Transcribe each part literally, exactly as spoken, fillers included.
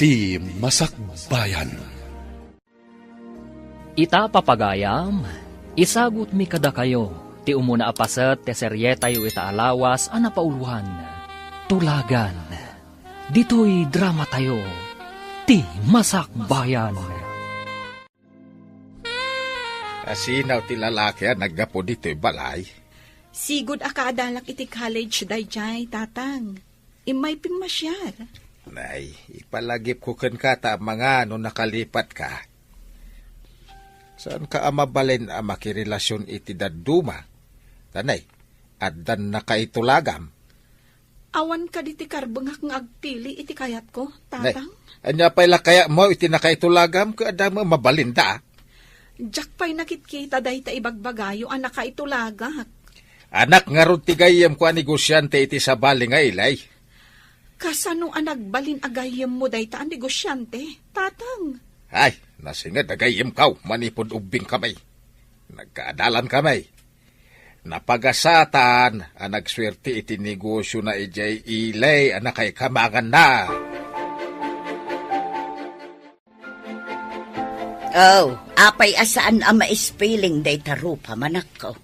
Ti Masakbayan. Ita, papagayam, isagutmi kadakayo ti umuna a paset ti serietayo ita a lawas a napauloan, Tulagan. Ditoy dramatayo, Ti Masakbayan. Asinaw ti lalaki a naggapu ditoy balay? Sigud a kaadalak iti college daydiay, Tatang. Immay pimmasiar. Nay, ipalagipko kenka ta amangan no nakalipatka. Saanka a mabalin a makirelasion iti dadduma? Ta nay, addan nakaitulagam. Awan kadi ti karbengak nga agpili iti kayatko, Nay, Tatang? Ania pay la kayatmo iti nakaitulagam ket adda met mabalinda? Diak pay nakitkita dayta ibagbagayo a nakaitulagak. Anak ngarud ti gayyemko a negosiante iti sabali nga ilay. Kasano a nagbalin a gayyemmo dayta a negosiante, Tatang? Ay, nasinged a gayyemko manipud ubbingkami. Nagkaadalankami. Napagasatan a nagsuerte iti negosiona idiay ilay a nakaikamanganna. Oh, apay a saan a maispiling dayta rupam, anakko?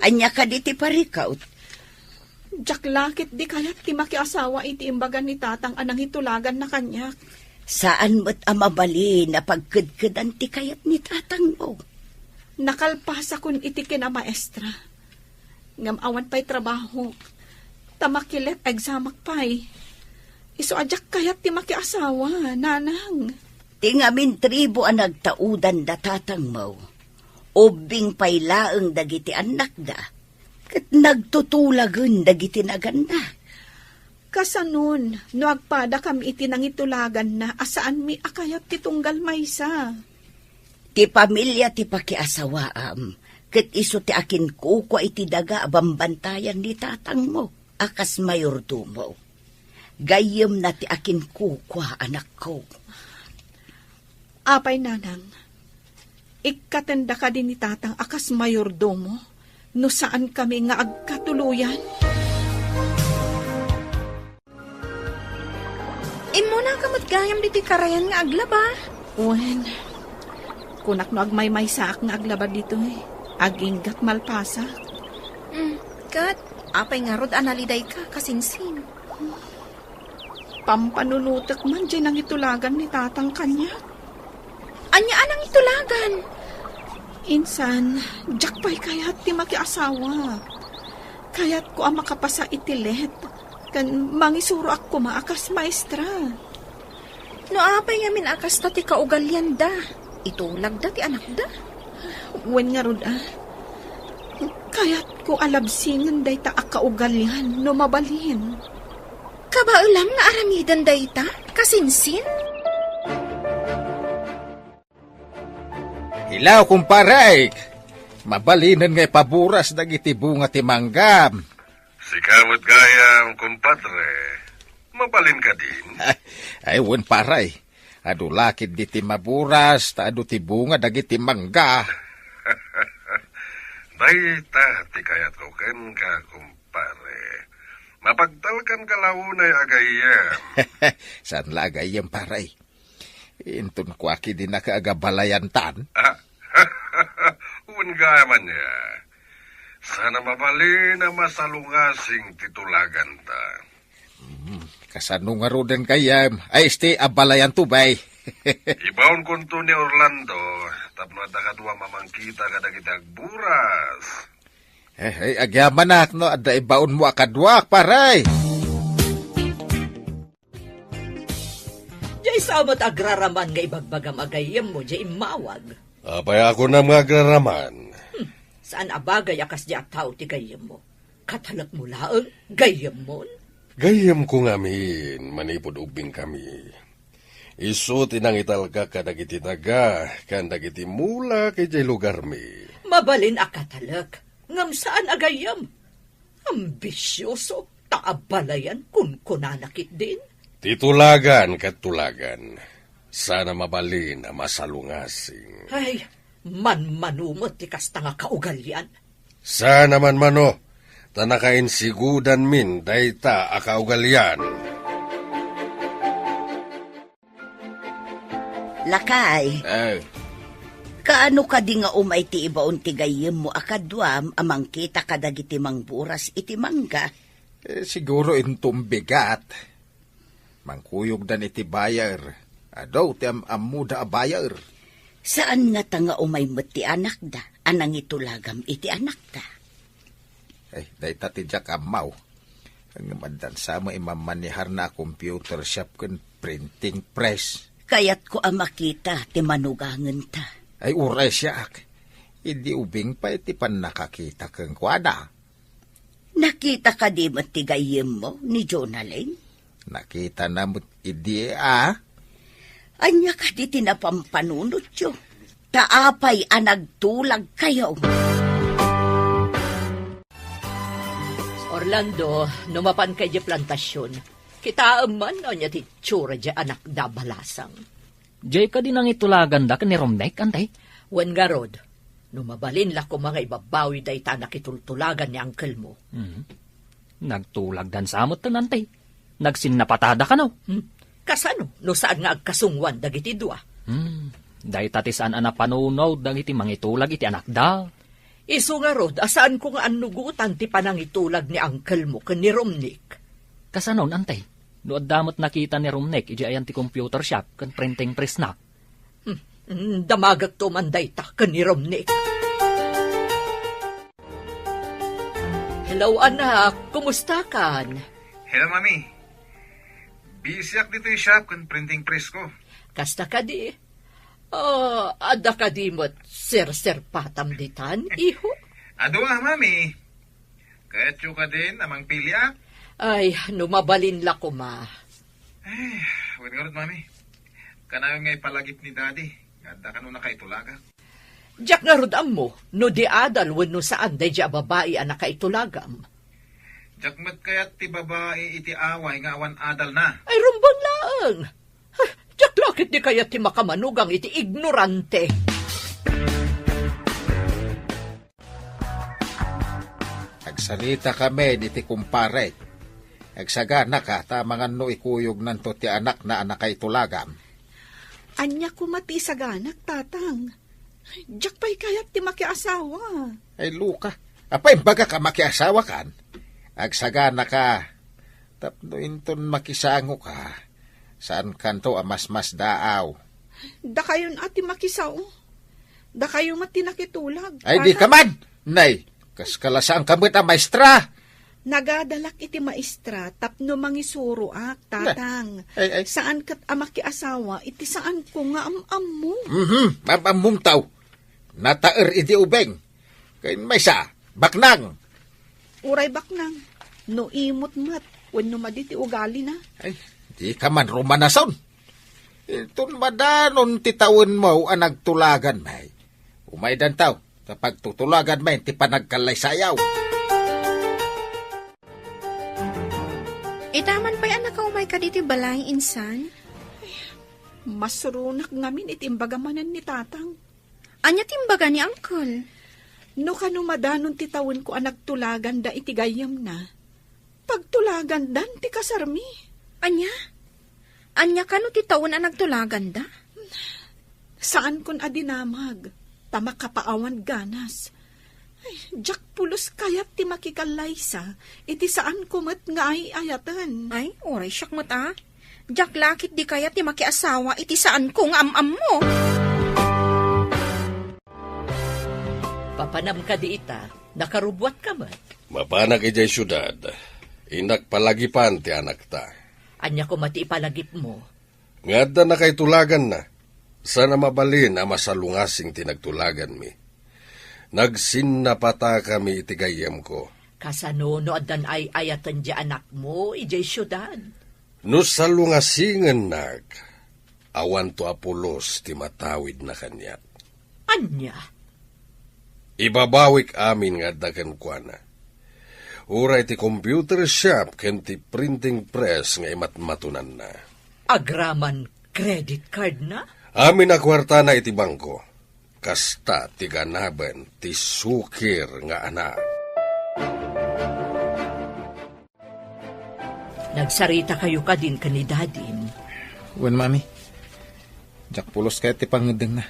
Ania kadi ti parikut? Diak la ketdi kayat ti makiasawa iti imbaga ni Tatang a nangitulaganna kaniak. Saan met a mabalin a pagkedkedan ti kayat ni Tatangmo. Nakalpasakon iti kinamaestra. Ngem awan pay trabahok. Ta makilet examak pay. Isu a diak kayat ti makiasawa, Nanang. Ti ngamin tribu a nagtaudan da Tatangmo, ubbing pay laeng dagiti annakda, ket nagtutulagen dagiti naganna. Kasanon, no agpadakami iti nangitulaganna a saanmi a kayat ti tunggal maysa? Ti pamilia ti pakiasawaam, ket isu ti akinkukua iti daga a bambantayan ni Tatangmo a kas mayordomo. Gayyemna ti akinkukua, anakko. Apay, Nanang, ikkatenda kadi ni Tatang a kas mayordomo no saankami nga agkatuloyan? Immunaka met gayam ditoy karayan nga aglaba. Wen, kunak no agmaymaysaak nga aglaba ditoy, aginggat malpasak. Mm, ket apay ngarud a nalidayka, kasinsin? Pampanunotek man diay nangitulagan ni Tatang kaniak. Ania a nangitulagan? Insan, diak pay kayat ti makiasawa. Kayatko a makapasa iti let, ken mangisuroak koma a kas maestra. No apay ngamin a kasta ti kaugalianda, itulagda ti anakda. Wen ngarud a, kayatko a labsingen dayta a kaugalian no mabalin. Kabaelam nga aramiden dayta, kasinsin? Hello, kumparek! Mabalinen nga ipaburas dagiti bunga ti manggam. Sika met gayam, kumpadre. Mabalin kadin? Ay, wen, pare. Adu la ketdi ti maburas, ta adu ti bunga dagiti mangga. Dayta ti kayatko kenka, kumpare. Mapagtalkanka la unay a gayyem. Saan la a gayyem, pare? Inton kua ketdi naka agabalayantan. Ah, wen gayam ania. Saan a mabalin a masalungasing ti tulaganta. Hmm, kasano ngaruden gayyem? Ay, isti, abalayanto, bay. Ibaonkonto ni Orlando, tapno adda kadua mamangkita kadagiti agburas. Eh, ay, agyamanak, no, adda ibaonmo a kaduak, pare. Diay sa met agraraman nga ibagbagam a gayyemmo diay immawag. Apay a kunam nga agraraman? Hmm, saan a bagay a kasdi a tao ti gayyemmo. Katalekmo laeng, gayyemmon? Gayyemko ngamin, manipud ubbingkami. Isu ti nangitalkak kadagiti daga, ken dagiti mulak idiay lugarmi. Mabalin a katalek, ngem saan a gayyem. Ambisioso, ta abalayan kunkunana ketdin. Ti tulagan ket tulagan. Saan a mabalin a masalungasing. Ay, manmano met ti kasta nga kaugalian. Saan a manmano, ta nakainsigudanmin dayta a kaugalian. Lakay, Eh, kaano kadi nga umay ti ibaon ti gayyemmo a kaduam a mangkita kadagiti mangburas iti mangga? Eh, siguro inton bigat. Mangkuyogdan iti buyer. Adu ti am-ammoda a buyer. Saan ngata nga umay met ti anakda a nangitulagam iti anakda? Ay, dayta ti diak ammaw. Ngem addan sa met imammaneharna a computer shop ken printing press. Kayatko a makita ti manugangenta. Ay, uray siak. Idi ubing pay ti pannakakita kenkuana. Nakita kadi met ti gayyemmo ni Jonalyn? Nakitana met idi a. Ania kadi ti napampanunotyo? Ta apay a nagtulagkayo? Orlando, no mapanka idiay plantasion, kitaem man no ania ti itsura diay anakda a balasang. Diay kadi nangitulaganda ken ni Romnek, Antay? Wen ngarud, no mabalin la koma nga ibabawi dayta a nakitultulagan ni angkelmo. Mhm. Nagtulagdan sa metten, Antay. Nagsinnapatada kano? Hmm? Kasano no saan nga agkasungoan dagiti dua? Hmm. Dayta ti saan a napanunot dagiti mangitulag iti anakda. Isu ngarud a saanko nga annugotan ti panangitulag ni angkelmo ken ni Romnek. Kasanon, Antay? No adda met nakita ni Romnek idiay ayan ti computer shop ken printing press na. Hmm, mm, damagekto man dayta ken ni Romnek. Hello, anak. Kumustakan? Hello, Mami. Busyak ditoy shop ken printing press ko. Kasta kadi? Ah, adda kadi met serserpatam ditan, iho? Adu a, Mami. Kayatyo kadin a mangpiliak? Ay, no mabalin la koma. Eh, wen ngarud, Mami. Kanayon nga ipalagip ni Daddy nga adda kano nakaitulagak. Diak ngarud ammo no di adal wenno saan daydiay a babai a nakaitulagam. Diak met kayat ti babai iti away nga awan adalna. Ay, rumbeng laeng. Ah, diak la ketdi kayat ti makamanugang iti ignorante. Agsarita kami iti kumparek. Agsaganaka ta amangan no ikuyognanto ti anakna a nakaitulagam. Ania koma ti isaganak, Tatang? Diak pay kayat ti makiasawa. Ay, Luka. Apay, imbagak a makiasawakan? Agsaganaka tapno inton makisangoka, saankanto a masmasdaaw. Dakayon a ti makisao. Dakayo met ti nakitulag. Ay, di ka man! Nay, kas kalasaanka met a maestra! Nagadalak iti maestra tapno mangisuroak, Tatang. Ay, ay. Saan ket a makiasawa iti saanko nga am-ammo. Mhm, am-ammom taw. Nataer idi ubing. Ken maysa, baknang. Uray baknang, no imot met, wenno madi ti ugalina. Ay, di ka man rumanason. Inton madanon ti tawenmo a nagtulagan, may. Umaydantaw, ta pagtutulagan may ti panagkallaysayaw. Ita man pay a nakaumayka ditoy balay, insan? Masuronak ngamin iti imbaga manen ni Tatang. Ania ti imbaga ni Uncle? No kano madanon ti tawenko a nagtulaganda iti gayyemna, pagtulagandan ti kasarmi. Ania? Ania kano ti tawen a nagtulaganda? Saankon a dinamag, ta makapaawan ganas. Ay, diak pulos kayat ti makikallaysa, iti saanko met nga ay-ayaten. Ay, uray siak met a. Diak la ketdi kayat ti makiasawa iti saanko nga am-ammo. Papanam kadi ita, nakarubuatka met. Mapanak idiay siudad, innak palagipan ti anakta. Ania koma ti ipalagipmo? Nga adda nakaitulaganna, saan a mabalin a masalungasing ti nagtulaganmi. Nagsinnapatakami iti gayyemko. Kasano no addan ay-ayaten diay anakmo idiay siudad? No salungasingennak, awanto a pulos ti matawidna kaniak. Ania? Ibabawik amin nga adda kenkuana. Uray ti computer shop ken ti printing press nga imatmatonanna. Agraman credit card na? Amin a kuartana iti bangko. Kasta ti ganaben ti sukir nga anak. Nagsarita kayo kadin ken ni Dadim? Wen, Mami. Diak pulos kayat ti pangngeddengna.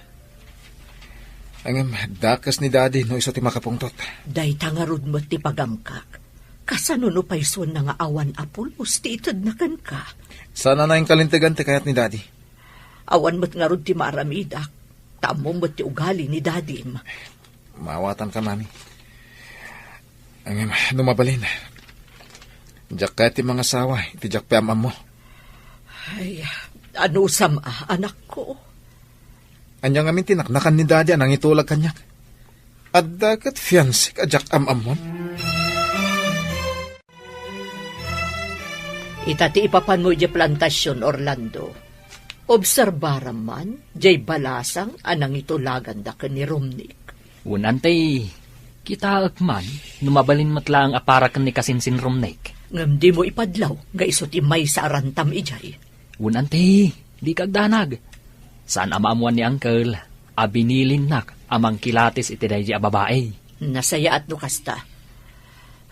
Ngem dakes ni Daddy no isu ti makapungtot. Dayta ngarud met ti pagamkak. Kasano no paysuenna nga awan a pulos ti itedna kenka? Saan a nainkalintegan ti kayat ni Daddy. Awan met ngarud ti maaramidak. Ta ammom met ti ugali ni Dadim. Maawatanka, Mami. Ngem no mabalin, diak kayat ti mangasawa iti diak pay am-ammo. Ay, anusam a, anakko? Ania ngamin ti naknakan ni Daddy a nangitulag kaniak? Adda ket fiancék a diak am-ammon? Ita ti ipapanmo idiay plantasion, Orlando. Obserbaram man, diay balasang a nangitulaganda ken ni Romnick. Wen, Auntie, kitaek man no mabalin met laeng a para ken ni kasinsin Romnick. Ngem dimo ipadlaw nga isu ti maysa a rantam idiay. Wen, Auntie, dika agdanag. Saan a maammuan ni Uncle a binilinnak a mangkilatis iti daydiay a babai. Nasayaat no kasta.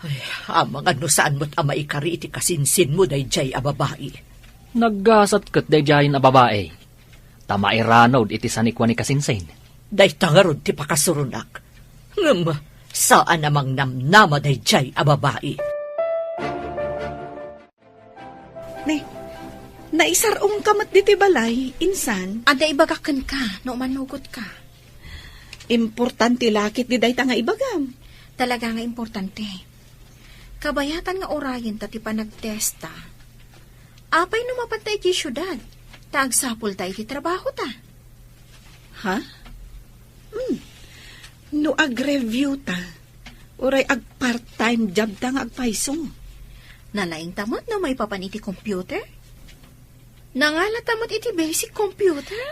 Ay, amangan no saan met a maikari iti kasinsinmo daydiay a babai. Naggasat ket daydiayen a babai. Ta mairanod iti sanikua ni kasinsin. Dayta ngarud ti pakasuronak. Ngem, saan a mangnamnama daydiay a babai. Ne, naisar-ongka met ditoy balay, insan? Adda ibagak kenka, no umanugotka. Importante la ketdi dayta nga ibagam. Talaga nga importante. Kabayatan nga urayenta ti panagtesta. Apay no mapanta iti siudad, ta agsapulta iti trabahota? Ha? Hmm. No agreviewta, uray ag-part-time jobta nga agpayso. Nalaingta met no maipapan iti computer? Nangalata met iti basic computer?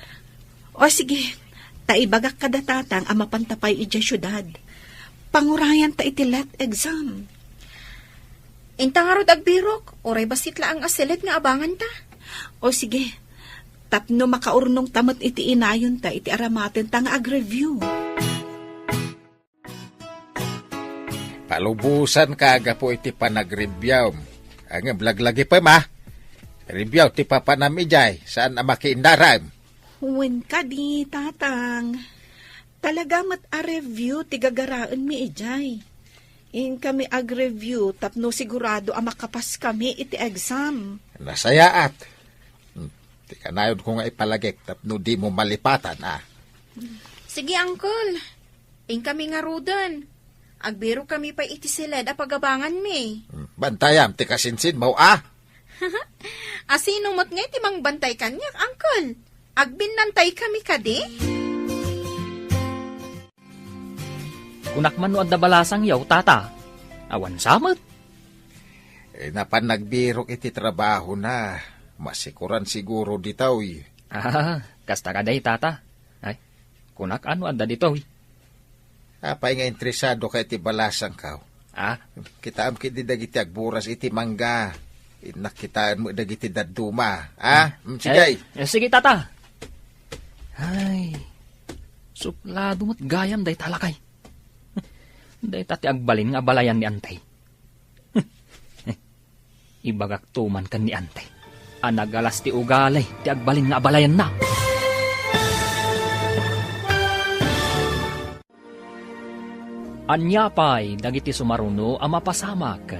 O sige, ta ibagak kada tatang a mapanta pay idiay siudad. Pangurayanta iti let exam. Inta ngarud agbirok, uray bassit laeng a siled nga abanganta. O sige, tapno makaurnongta met iti inayonta iti aramatenta nga agreview. Palubosanka gapu iti panagreviewm. Ngem laglagipem, a. Review ti papanam idiay, saan a makiinnaram. Wen kadi, Tatang. Talaga met a review ti gagaraenmi idiay. Inkami agreview tapno sigurado a makapaskami iti exam. Nasayaat. Hmm, ti kanayonko nga ipalagip tapno dimo malipatan, a. Sige, Uncle. Inkami ngaruden. Agbirokami pay iti siled a pagabanganmi. Hmm, bantayam ti kasinsinmo, a. Asino met ngay ti mangbantay kaniak, Uncle? Agbinnantaykami kadi? Kunak man no adda balasangyo, Tata. Awan sa met. Eh, napan nagbirok iti trabahona. Masikuran siguro ditoy. Ah, kasta kadi, Tata. Ay, kunak no adda ditoy. Apay nga interesadoka iti balasangko? Ah? Kitaem ketdi dagiti agburas iti mangga. Innak kitaen met dagiti dadduma. Ah? Mm, sige. Eh, eh, sige, Tata. Ay, suplado met gayam dayta lakay. Dayta ti agbalin nga abalayan ni Antay. Ibagakto man ken ni Ante a nagalas ti ugali ti agbalin nga abalayanna. Ania pay dagiti sumaruno a mapasamak?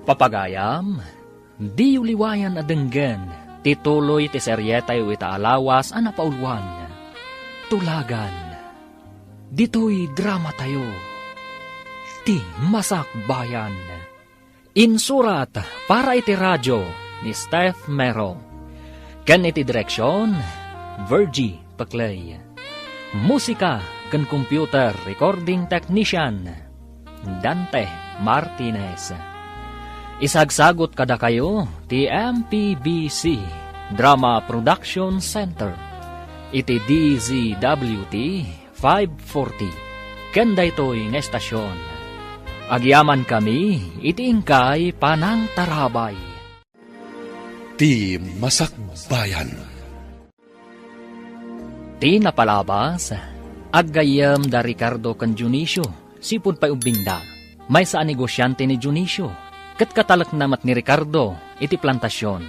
Papagayam, diyo liwayan a denggen ti tuloy ti serietayo ita a lawas a napauluan. Tulagan. Ditoy dramatayo, Ti Masakbayan. Insurat para iti radio ni Steph Mero. Ken iti direksion, Virgie Peclay. Musika ken computer recording technician, Dante Martinez. Isagsagut kadakayo ti M P B C Drama Production Center iti D Z W T five forty. Ken daytoy nga estasion, agyamankami iti inkay panangtarabay. Ti Masakbayan. Ti napalabas, aggayyem da Ricardo ken Dionisio sipud pay ubbingda. Maysa a negosiante ni Dionisio, ket katalekna met ni Ricardo iti plantasion.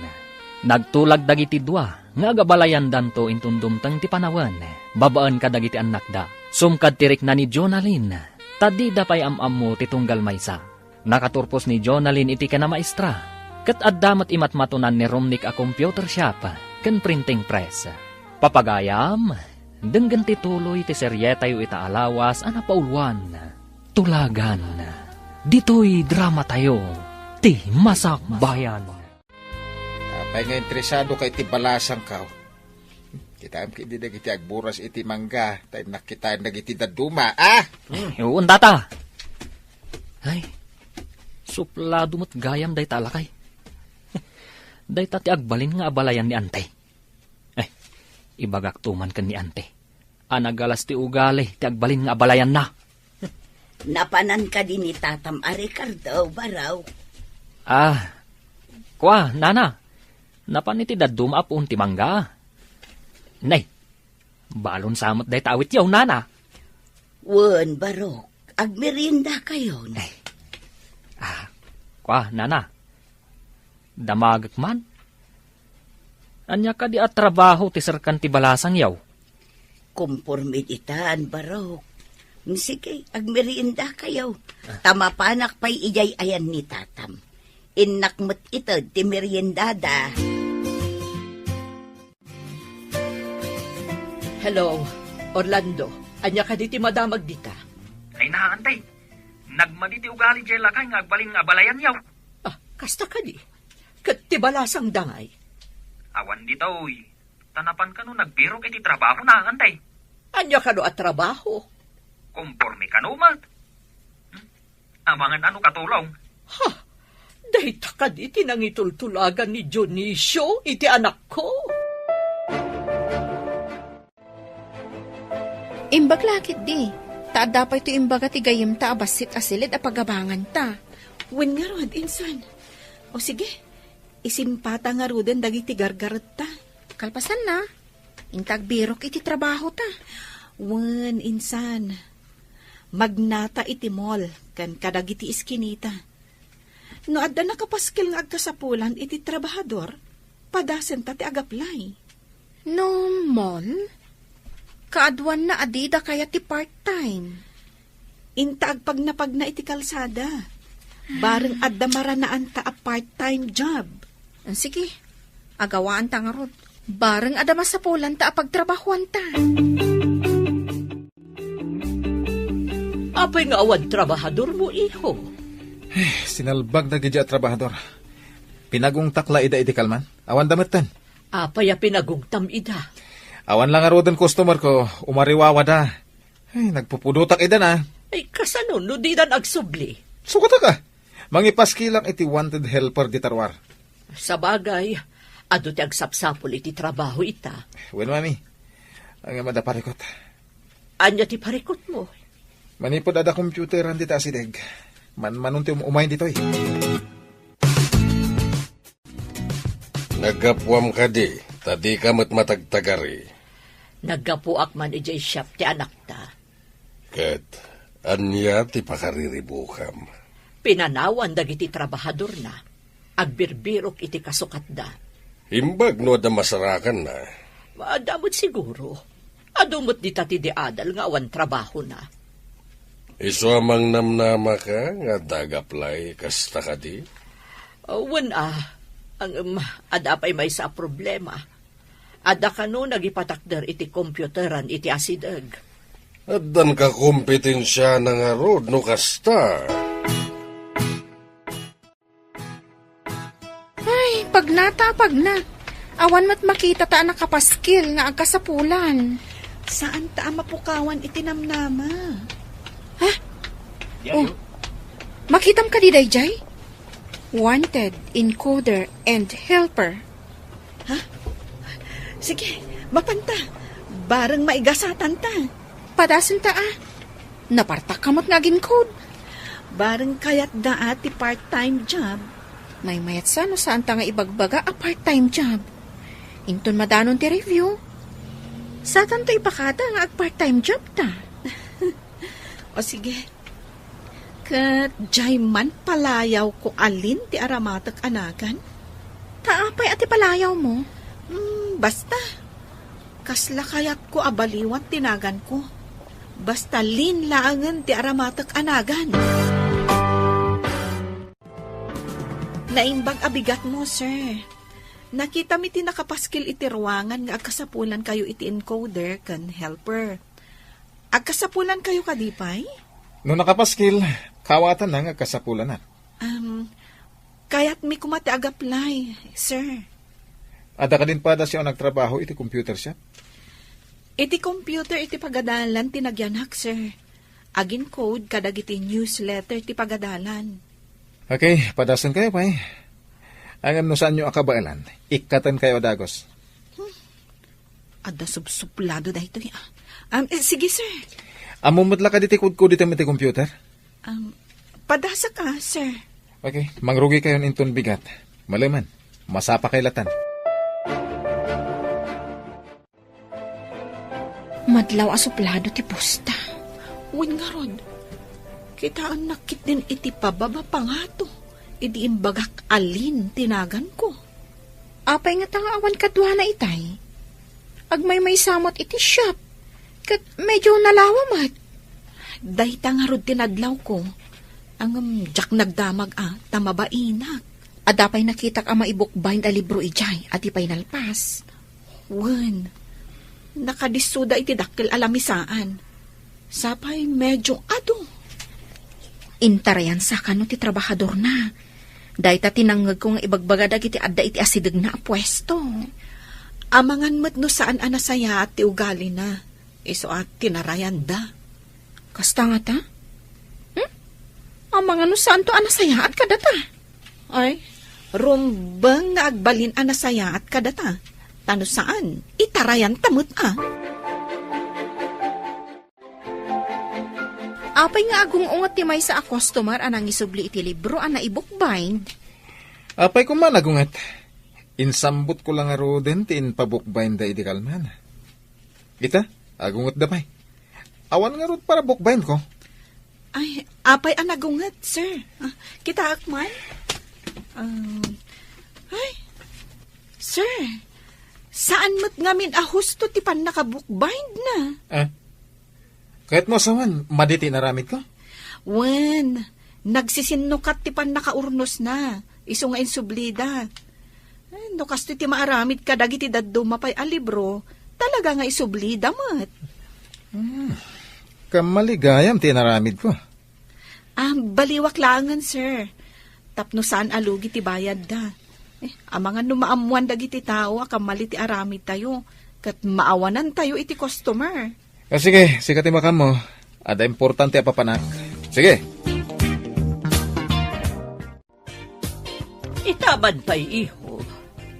Nagtulag dagiti dua nga agabalayandanto inton dumteng ti panawen babaen kadagiti annakda. Sumkad ti rikna ni Jonalyn, ta dida pay am-ammo ti tunggal maysa. Nakaturpos ni Jonalyn iti kinamaestra, ket adda met imatmatonan ni Romnick a computer shop ken printing press. Papagayam, denggen ti tuloy ti serietayo ita a lawas a napauluan, Tulagan. Ditoy dramatayo, ti Masakbayan. Apay nga interesado ka iti balasangko? Kitaem ketdi dagiti agburas iti mangga, ta innak kitaen dagiti dadduma, ah? Eh, wen dayta. Ay, suplado met gayam dayta a lakay. Dayta ti agbalin nga abalayan ni Ante. Eh, ibagakto man ken ni Ante a nagalas ti ugali ti agbalin nga abalayanna. Napanan kadi ni tatam a Ricardo, Barok? Ah, kua, nana. Napan iti dadduma a puon ti mangga. Nay, balon sa met dayta awityo, nana. Wen, Barok, agmeriendakayon. Eh. Ah, kua, nana. Damagek man. Ania kadi a trabaho ti serkan ti balasangyo? Komporme ditan, Barok. Sige, agmeriendakayo. Ta mapanak pay idiay ayan ni tatam. Innak met ited ti meriendada. Hello, Orlando. Ania kadi ti madamag dita? Ay, naan, tay. Nagmadi ti ugali diay lakay nga agbalin nga abalayanyo. Ah, kasta kadi. Ket ti balasangda ngay? Awan ditoy. Ta napan kano nagbirok iti trabahona, Ante. Ania kano a trabaho? Komporme kano met. Hmm? Amangan ano katulong? Ha? Dayta kadi ti nangitultulagan ni Dionisio iti anakko? Imbag la ketdi, ta adda pay ti imbaga ti gayyemta a bassit a siled a pagabanganta. Wen ngarud, insan. O sige, isimpata ngaruden dagiti gargaretta. Kalpasanna, inta agbirok iti trabahota. Wen, insan. Magnata iti mall ken kadagiti iskinita. No adda nakapaskil nga agkasapulan iti trabahador, padasenta ti agaplay. No mall? Kaaduanna a dida kayat ti part-time. Inta agpagnapagna iti kalsada. Bareng adda maranaanta a part-time job. Sige, agawaanta ngarud. Bareng adda masapulanta a pagtrabahuanta. Apay nga awan trabahadormo, iho? Eh, sinalbag dagiti a trabahador. Pinagungtak la ida iti kalman. Awan da metten. Apay a pinagungtam ida? Awan la ngaruden customer ko, umariwawada. Ay, nagpupudotak ida na. Ay, kasano no didan agsubli? Sukatak a. Mangipaskilak iti wanted helper dita ruar. Sabagay, adu ti agsapsapul iti trabaho ita. Wen, mami. Ngem adda parikot. Ania ti parikotmo? Manipud adda computeran dita asideg. Manmanon ti um-, umay ditoy. Naggapuam kadi, ta dika met matagtagari. Naggapuak man idiay shop ti anakta. Ket ania ti pakariribukam? Pinanawan dagiti trabahadorna. Agbirbirok iti kasukatda. Imbag no adda masarakanna. Adda met siguro. Adu met dita ti diadal nga awan trabahona. Isu a mangnamnamaka nga adda agaplay kasta kadi? Wen a, ngem adda pay maysa a problema. Adda kano nagipatakder iti computeran iti asideg. Addan kakompetensiana ngarud no kasta. Ay, pagna ta, pagna. Awan met makita ta a nakapaskil nga agkasapulan. Saan ta a mapukawan iti namnama? Ha? Oh, makitam kadi daydiay? Wanted, encoder, and helper. Ha? Sige, mapanta. Bareng maigasatan ta. Padasen ta, a. Napartak ka met nga agin-code. Bareng kayatda a ti part-time job. Maymayat sa no saan ta nga ibagbaga a part-time job. Inton madanon ti review, satan ta ipakada nga ag-part-time job ta. O sige. Ket diay man palayawko alin ti aramatek a nagan? Ta apay a ti palayawmo? Hmm, basta. Kasla kayatko a baliwat ti naganko. Basta Lynn laengen ti aramatek a nagan. Naimbag a bigatmo, sir. Nakitami ti nakapaskil iti ruangan nga agkasapulankayo iti encoder ken helper. Agkasapulankayo kadi pay? No nakapaskil, kawatan nga agkasapulanak. Um, kayatmi koma ti ag-apply, sir. Adda kadin padas a nagtrabaho iti computer shop? Iti computer iti pagadalan ti nagyanak, sir. Agin-code kadagiti newsletter ti pagadalan. Okay, padasenkayo pay. Ngem no saanyo a kabaelan, ikkatenkayo a dagus. Adda subsuplado daytoy, ah. Um, eh, sige, sir. Ammom met la kadi ti kodkoditem iti computer? Um, padasek, sir. Okay, mangrugikayon inton bigat. Malemen, masapakay latan. Madlaw a suplado ti pusta. Wen ngarud, kitaennak ketdin iti pababa pangato idi imbagak a Lynn ti naganko. Apay ngata nga awan kaduana itay? Agmaymaysa met iti shop, ket medio nalawa met. Dayta ngarud ti nadlawko. Ngem diak nagdamag a ta mabainak. Adda pay nakitak a maibukbind a libro idiay a di pay nalpas. Wen, nakadissoda iti dakkel a lamisaan. Sapay medio adu. Intarayansa kano ti trabahadorna. Dayta ti nangngegko nga ibagbaga dagiti adda iti asidegna a puesto. Amangan met no saan a nasayaat ti ugalina. Isu a tinarayanda. Kasta ngata? Hmm? Amangan no saanto a nasayaat kadata? Ay, rumbeng nga agbalin a nasayaat kadata. Ta no saan, itarayanta met a. Apay nga agung-unget ti maysa a customer a nangisubli iti libro a naibukbind? Apay koma nagunget. Insambotko la ngaruden ti impabookbindda idi kalman. Ita, agungetda pay. Awan ngarud para bookbindko. Ay, apay a nagunget, sir? Ah, kitaek man? Um, ay, sir, saan met ngamin a husto ti pannakabookbindna? Ah, kayatmo a sawen, madi ti inaramidko? Wen, nagsisinnukat ti pannakaurnosna. Isu nga insublida. Eh, no kastoy ti maaramid kadagiti dadduma pay a libro, talaga nga isublida met. Hmm. Kammaligayam ti inaramidko. Ah, baliwak laengen, sir. Tapno saan a lugi ti bayadda. Eh, amangan no maammoan dagiti tao a kammali ti aramidtayo, ket maawanantayo iti customer. Ah, sige, sika ti makaammo. Adda importante a papanak. Sige. Ita man pay, iho.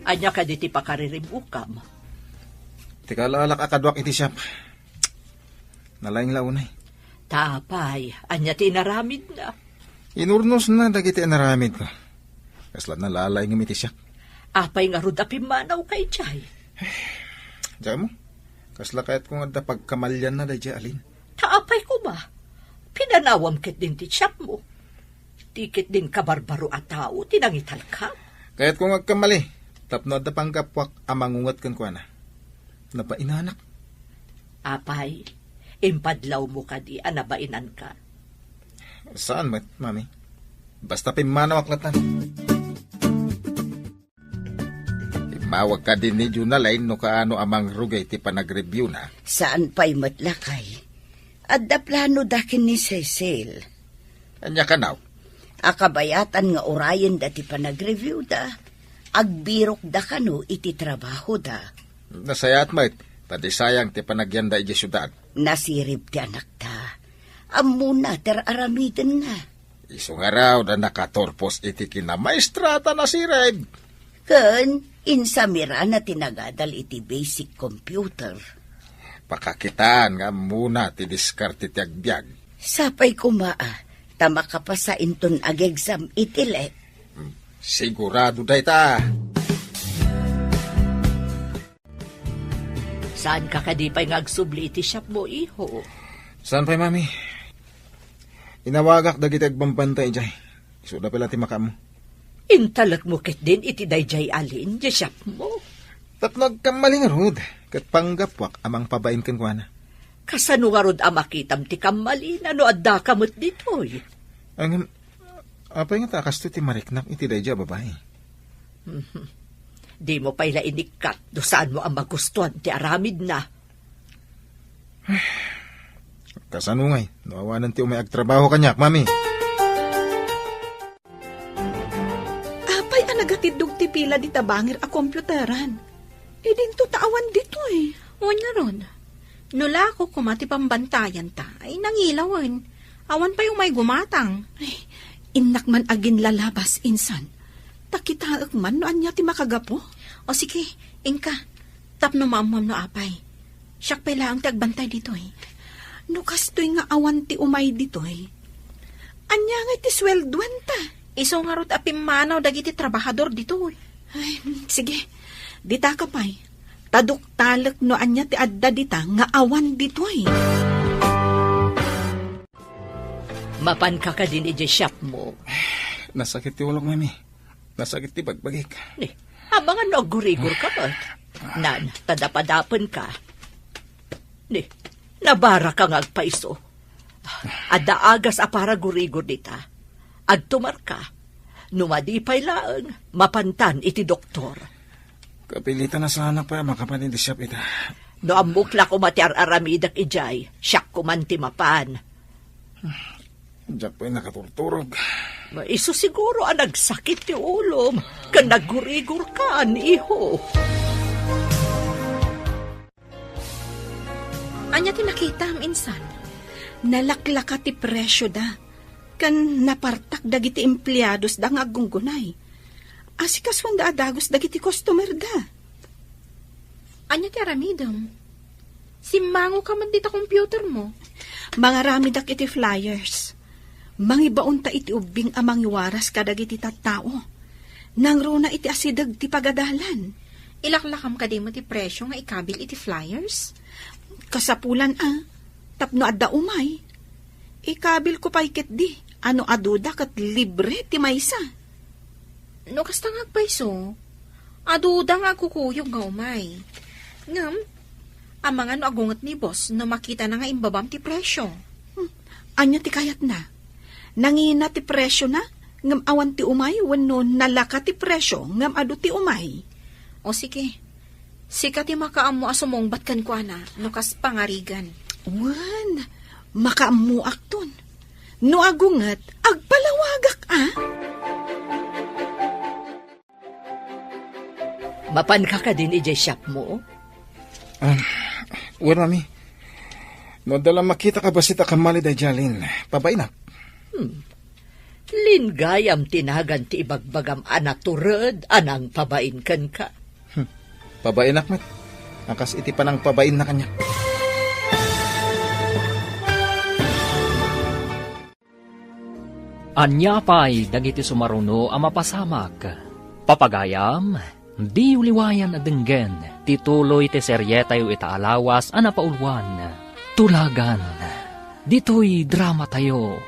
Ania kadi ti pakariribukam? Ti kaalaalak a kaduak iti siak. Nalaing la unay. Ta apay, ania ti inaramidna? Inurnosna dagiti inaramidko. Kasla nalalaingem iti siak. Apay ngarud a pimmanawka idiay? Diak ammo, kasla kayatko nga adda pagkamalianna daydiay a Lynn. Ta apay koma, pinanawam ketdin ti siakmo. Ti ketdin kabarbaro a tao ti nangitalka. Kayatko nga agkammali, tapno adda panggapuak a mangunget kenkuana. Nabainanak. Apay, impadlawmo kadi a nabainanka? Saan met, Mami. Basta pimmanawak latta. Immawag kadi ni Jonalyn no kaano a mangrugay ti panagreviewna. Saan pay met, lakay. Adda planoda ken ni Cecil. Ania kano? A kabayatan nga urayenda ti panagreviewda, agbirokda kano iti trabahoda. Nasayaat met, ta di sayang ti panagyanda idiay siudad. Nasirib ti anakta. Ammona ti ar-aramidenna. Isu ngarud a nakaturpos iti kinamaestra ta nasirib. Ken insamirana ti nagadal iti basic computer. Pakakitaan nga ammona ti diskarte ti agbiag. Sapay koma a, ta makapasa inton ag-exam iti let. Hmm, sigurado dayta. Saanka kadi pay nga agsubli iti shopmo, iho? Saan pay, Mami? Inawagak dagiti agbambantay idiay. Isuda pay la ti makaammo. Intalekmo ketdin iti daydiay alin, diay siapmo? Tapno agkamali ngarud, ket panggapuak a mangpabain kenkuana. Kasano ngarud a makitam ti kammalina no addaka met ditoy? Ngem, apay ngata a kastoy ti mariknak iti daydiay a babai? Mhm. Dimo pay la inikkat no saanmo a magustuan ti aramidna. Kasano ngay, no awanen ti umay agtrabaho kaniak, Mami? Apay a nagatiddog ti pila dita bangir a komputaran? Idinto ta awan ditoy. Wen ngarud, no lako koma ti pambantayanta, ay nangilawen. Awan pay umay gumatang. Ay, innak man aginlalabas, insan. Ta kitaek man no ania ti makagapu. O sige, inka. Tapno maammuam no apay. Siak pay laeng ti agbantay ditoy. No kastoy nga awan ti umay ditoy, ania ngay ti sueldoanta? Isu ngarud a pimmanaw dagiti trabahador ditoy. Ay, sige. Ditaka pay. Ta duktalek no ania ti adda dita nga awan ditoy. Mapanka kadin idiay shopmo? Nasakit ti ulok, Mami. Nasakit ti bagbagik. Ni, amangan no aggurigor ka met. Nan, ta dapadapen ka. Ni, nabara ka nga agpaiso. Adda agas a para gurigor dita. Agtumar ka. No madi pay laeng, mapantan iti doktor. Kapilitan a saanak pay a makapan iti shop ita. No ammok la koma ti ar-aramidek idiay, siak koman ti mapan. Diak pay nakaturturog. Isu siguro a nagsakit ti ulom, ken naggurigor kan, iho. Ania ti nakitam, insan? Nalaklaka ti presioda, ken napartak dagiti empleadosda nga aggunggunay. Asikasuanda a dagus dagiti customerda. Ania ti aramidem? Simmangoka met dita computermo. Mangaramidak iti flyers. Mangibaonta iti ubbing a mangiwaras kadagiti tattao. Nangruna iti asideg ti pagadalan. Ilaklakam kadi met ti presio nga ikabil iti flyers? Kasapulan a, tapno adda umay. Ikabilko pay ketdi, a no aduda ket libre ti maysa. No kasta nga agpayso, aduda nga agkukuyog nga umay. Ngem, amangan no agunget ni boss no makitana nga imbabam ti presio. Hmm, ania ti kayatna? Nangina ti presiona, ngem awan ti umay, wenno nalaka ti presio, ngem adu ti umay? O sige, sika ti makaammo a sumungbat kenkuana no kas pangarigan. Wen, makaammoakton. No agunget, agpalawagak a. Mapanka kadin idiay shopmo? Ah, wen, Mami. No adda la makita a bassit a kammali daydiay Jalin, pabainak. Hmm. Lin gayam ti nagan ti ibagbagam a natured a nangpabain kenka. Hmm. Pabainak met. A kas iti panangpabainna kaniak. Ania pay dagiti sumaruno a mapasamak? Papagayam, diyo liwayan a denggen ti tuloy ti serietayo ita a lawas a napauluan, Tulagan. Ditoy dramatayo,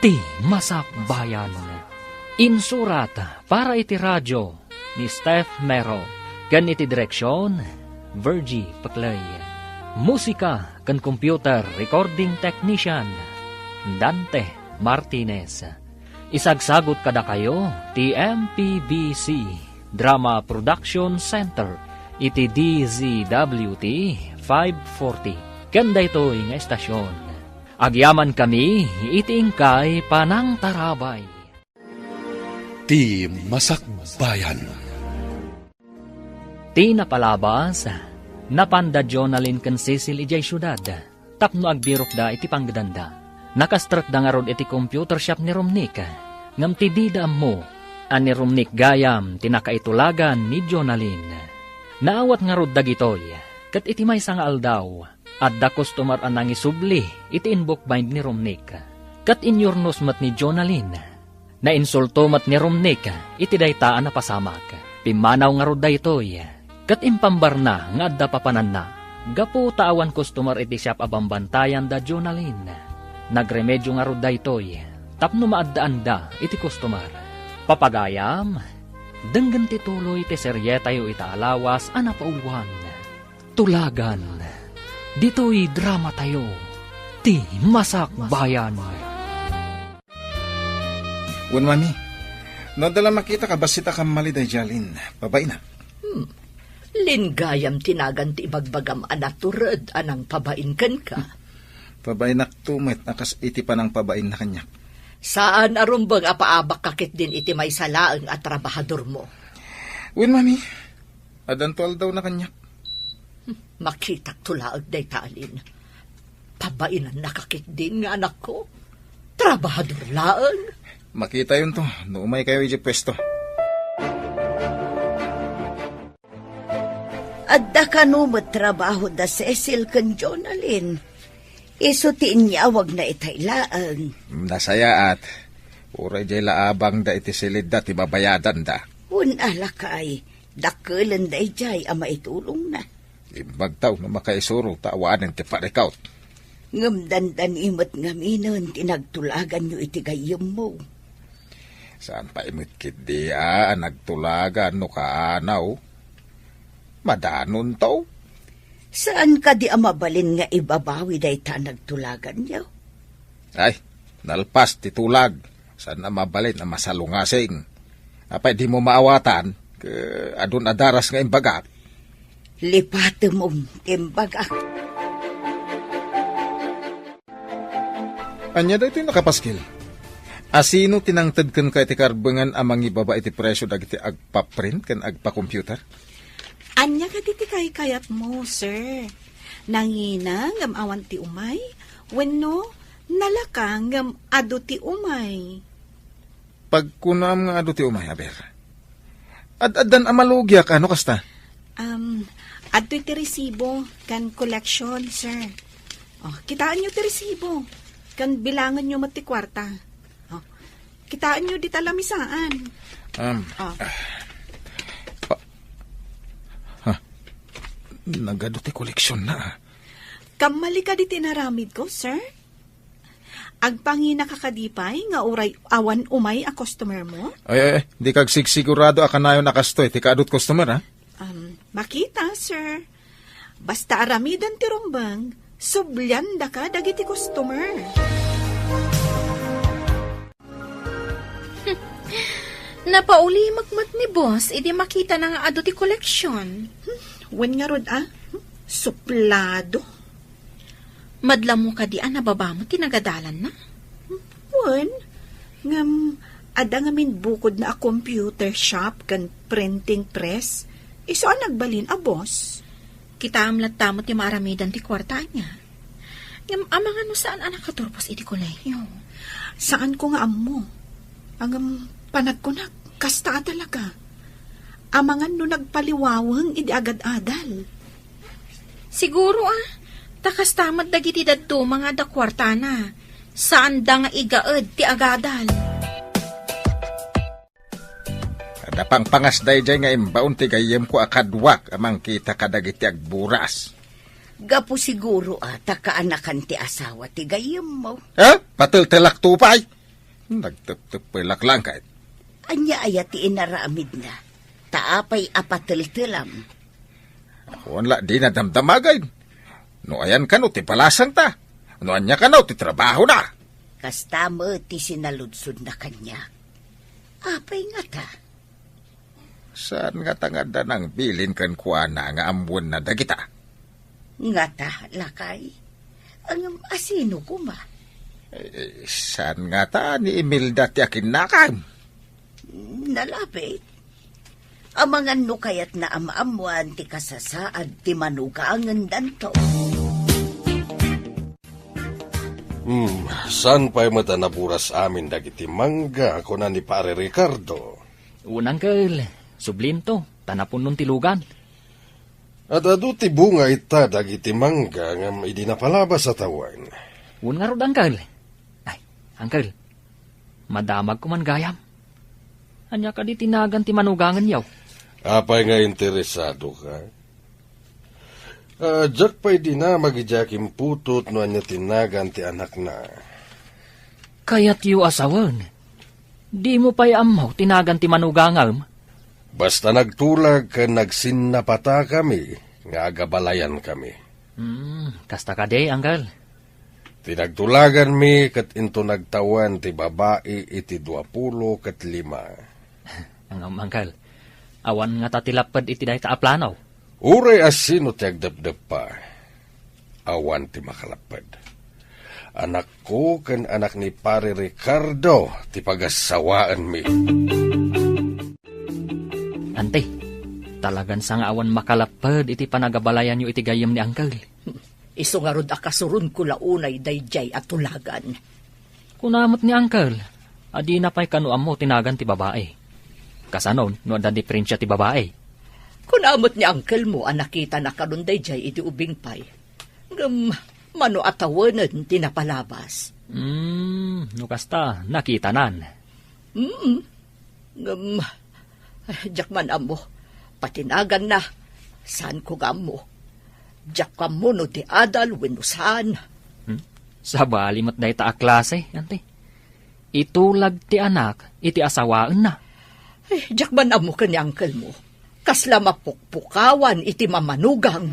ti Masakbayan. Insurat para iti radio, ni Steph Mero, ken iti direksion, Virgie Peclay. Musika ken computer recording technician, Dante Martinez. Isagsagut kadakayo ti M P B C Drama Production Center iti D Z W T five forty ken daytoy nga estasion. Agyamankami iti inkay panangtarabay. Ti Masakbayan. Ti napalabas, napanda Jonalyn ken Cecil idiay siudad tapno agbirokda iti panggedanda. Nakastrekda ngarud iti computer shop ni Romnick, ngem ti dida ammo a ni Romnick gayam ti nakaitulagan ni Jonalyn. Naawat ngarud dagitoy, ket iti maysa nga aldaw, adda customer a nangisubli iti inbookbind ni Romnick. Ket inyurnos met ni Jonalyn. Nainsulto met ni Romnick iti dayta a napasamak. Pimmanaw ngarud daytoy, ket impambarna nga adda papananna gapu ta awan customer iti shop a bambantayan da Jonalyn. Nagremedio ngarud daytoy tapno maaddaanda iti customer. Papagayam, denggen ti tuloy ti serietayo ita a lawas a napauluan, Tulagan. Ditoy dramatayo, ti Masakbayan. Wen, Mami, no adda la makita a bassit a kammali daydiay Alin, pabainak. Hmm. Linggayam ti nagan ti ibagbagam a natured a nangpabain kenka. Pabainakto met a kas iti panangpabainna kaniak. Saan a rumbeng a paabakka ketdin iti maysa laeng a trabahadormo. Wen, Mami, addanto aldawna kaniak. Hmm, makitakto laeng dayta Alin. Pabainannaka ketdin nga anakko. Trabahador laeng. Makitayonto no umaykayo idiay puesto. Adda kano met trabaho da Cecil ken Jonalyn? Isu ti inyawagna itay laeng. Nasayaat. Uray diay la abangda iti silidda ti babayadanda. Wen a, lakay, dakkelenda idiay a maitulongna. Imbagtaw no makaisuro ta awanen ti parikut. Ngem dandani met ngaminen ti nagtulaganyo iti gayyemmo. Saan pay met ketdi a nagtulagan no kaanaw? Madanonto. Saan kadi a mabalin nga ibabawi dayta a nagtulaganyo? Ay, nalpas ti tulag. Saan a mabalin a masalungasing. Apay dimo maawatan, ket adun a daras nga imbagak? Lipatem ti imbagak. Ania daytoy, nakapaskil? Asino ti nangted kenka iti karbengan a mangibaba iti presio dagiti agpaprint ken agpacomputer? Ania kadi ti kaykayatmo, sir? Nangina ngem awan ti umay? Wenno nalaka ngem adu ti umay? Pagkunaam nga adu ti umay, aber. Ad-addan a malugiak, ano kasta? Um, adtoy ti resibo ken collection, sir. Oh, kitaenyo ti resibo. Ken bilangenyo met ti kuarta. Oh, kitaenyo dita lamisaan. Um, Oh. ah, pa-, ha, nagadu ti koleksionna, ah. Kammali kadi ti inaramidko, sir? Agpanginaka kadi pay nga uray awan umay a customer mo? Ay, ay, ay, dika agsigsigurado a kanayon a kastoy ti kaadut customer, ha? Um, makita, sir. Basta aramiden ti rumbeng, subliandaka dagiti customer. Napaulimek met ni boss idi makitana nga adu ti koleksion. Hmm, wen ngarud a? Hmm, suplado. Madla mo kadi a nababa met ti nagadalanna? Wen, ngem adda ngamin bukodna a computer shop ken printing press. Isu a nagbalin a boss. Kitaem latta met ti maaramidan ti kuarta ania. Ngem amangan no saan a nakaturpos iti kolehiyo. Saanko nga ammo. Ngem panagkunak, kasta a talaga. Amangan no nagpaliwaweng idi agad-adal. Siguro, ah, ta kasta met dagiti dadduma nga adda kuartana. Saanda nga igaed ti agadal. Adda pangpangas daydiay nga imbaon ti gayyemko a kaduak a mangkita kadagiti agburas. Gapu siguro a ta kaanakan ti asawa ti gayyemmo. Ha? Pateltelakto pay? Nagteptep pay laklangkay. Ania aya ti inaramidna? Ta apay a pateltelam? Awan la dina damdamagay. No ayan kano ti balasangta? No ania kano ti trabahona? Kasta met ti sinaludsodna kaniak. Apay ngata? Saan ngata nga adda nangbilin kenkuana nga ammoenna dagita? Ngata, lakay? Ngem asino koma? Eh, saan ngata ni Imelda ti akinnakam? Nalabit. Amangan no kayatna a maammoan ti kasasaad ti manugangendanto. Hmm, saan pay met a naburas amin dagiti mangga, kuna ni Pare Ricardo. Wen, Uncle, sublinto, ta napunnon ti lugan. Ad-adu ti bunga ita dagiti mangga ngem idi napalabas a tawen. Wen ngarud, Uncle. Ay, Uncle, madamagko man gayam. Ania kadi ti nagan ti manugangenyo? Apay nga interesadoka? Ah, diak pay dinamag idiay akimputot no ania ti nagan ti anakna. Kayatyo a sawen? Dimo pay ammo ti nagan ti manugangam? Basta nagtulag ken nagsinnapatakami nga agabalayankami. Hmm, kasta kadi, Uncle. Ti nagtulaganmi ket into nagtawen ti babai iti duapulo ket lima. Ngem, Uncle, awan ngata ti lapped iti dayta a plano? Uray a sino ti agdepdeppa, awan ti makalapped. Anakko ken anak ni Pare Ricardo ti pagassawaenmi. Ante, talagan sa nga awan makalapped iti panagabalayanyo iti gayyem ni Uncle. Isu ngarud a kasuronko la unay daydiay a tulagan. Kuna met ni Uncle, a dina pay kano ammo ti nagan ti babai. Kasano no adda diferensia ti babai? Kuna met ni uncle mo a nakitana kanon daydiay iti ubing pay. Ngem mano a tawenen ti napalabas? Hmm, no kasta, nakitanan. Mm. Ngem, eh, diak man ammo. Pati naganna, saanko nga ammo. Diak ammo no ti adal wenno saan. Hmm? Sabali met dayta a klase, Ante. Itulag ti anak iti asawaenna. Eh, diak man ammo ken ni uncle mo. Kasla mapukpukawan iti mamanugang.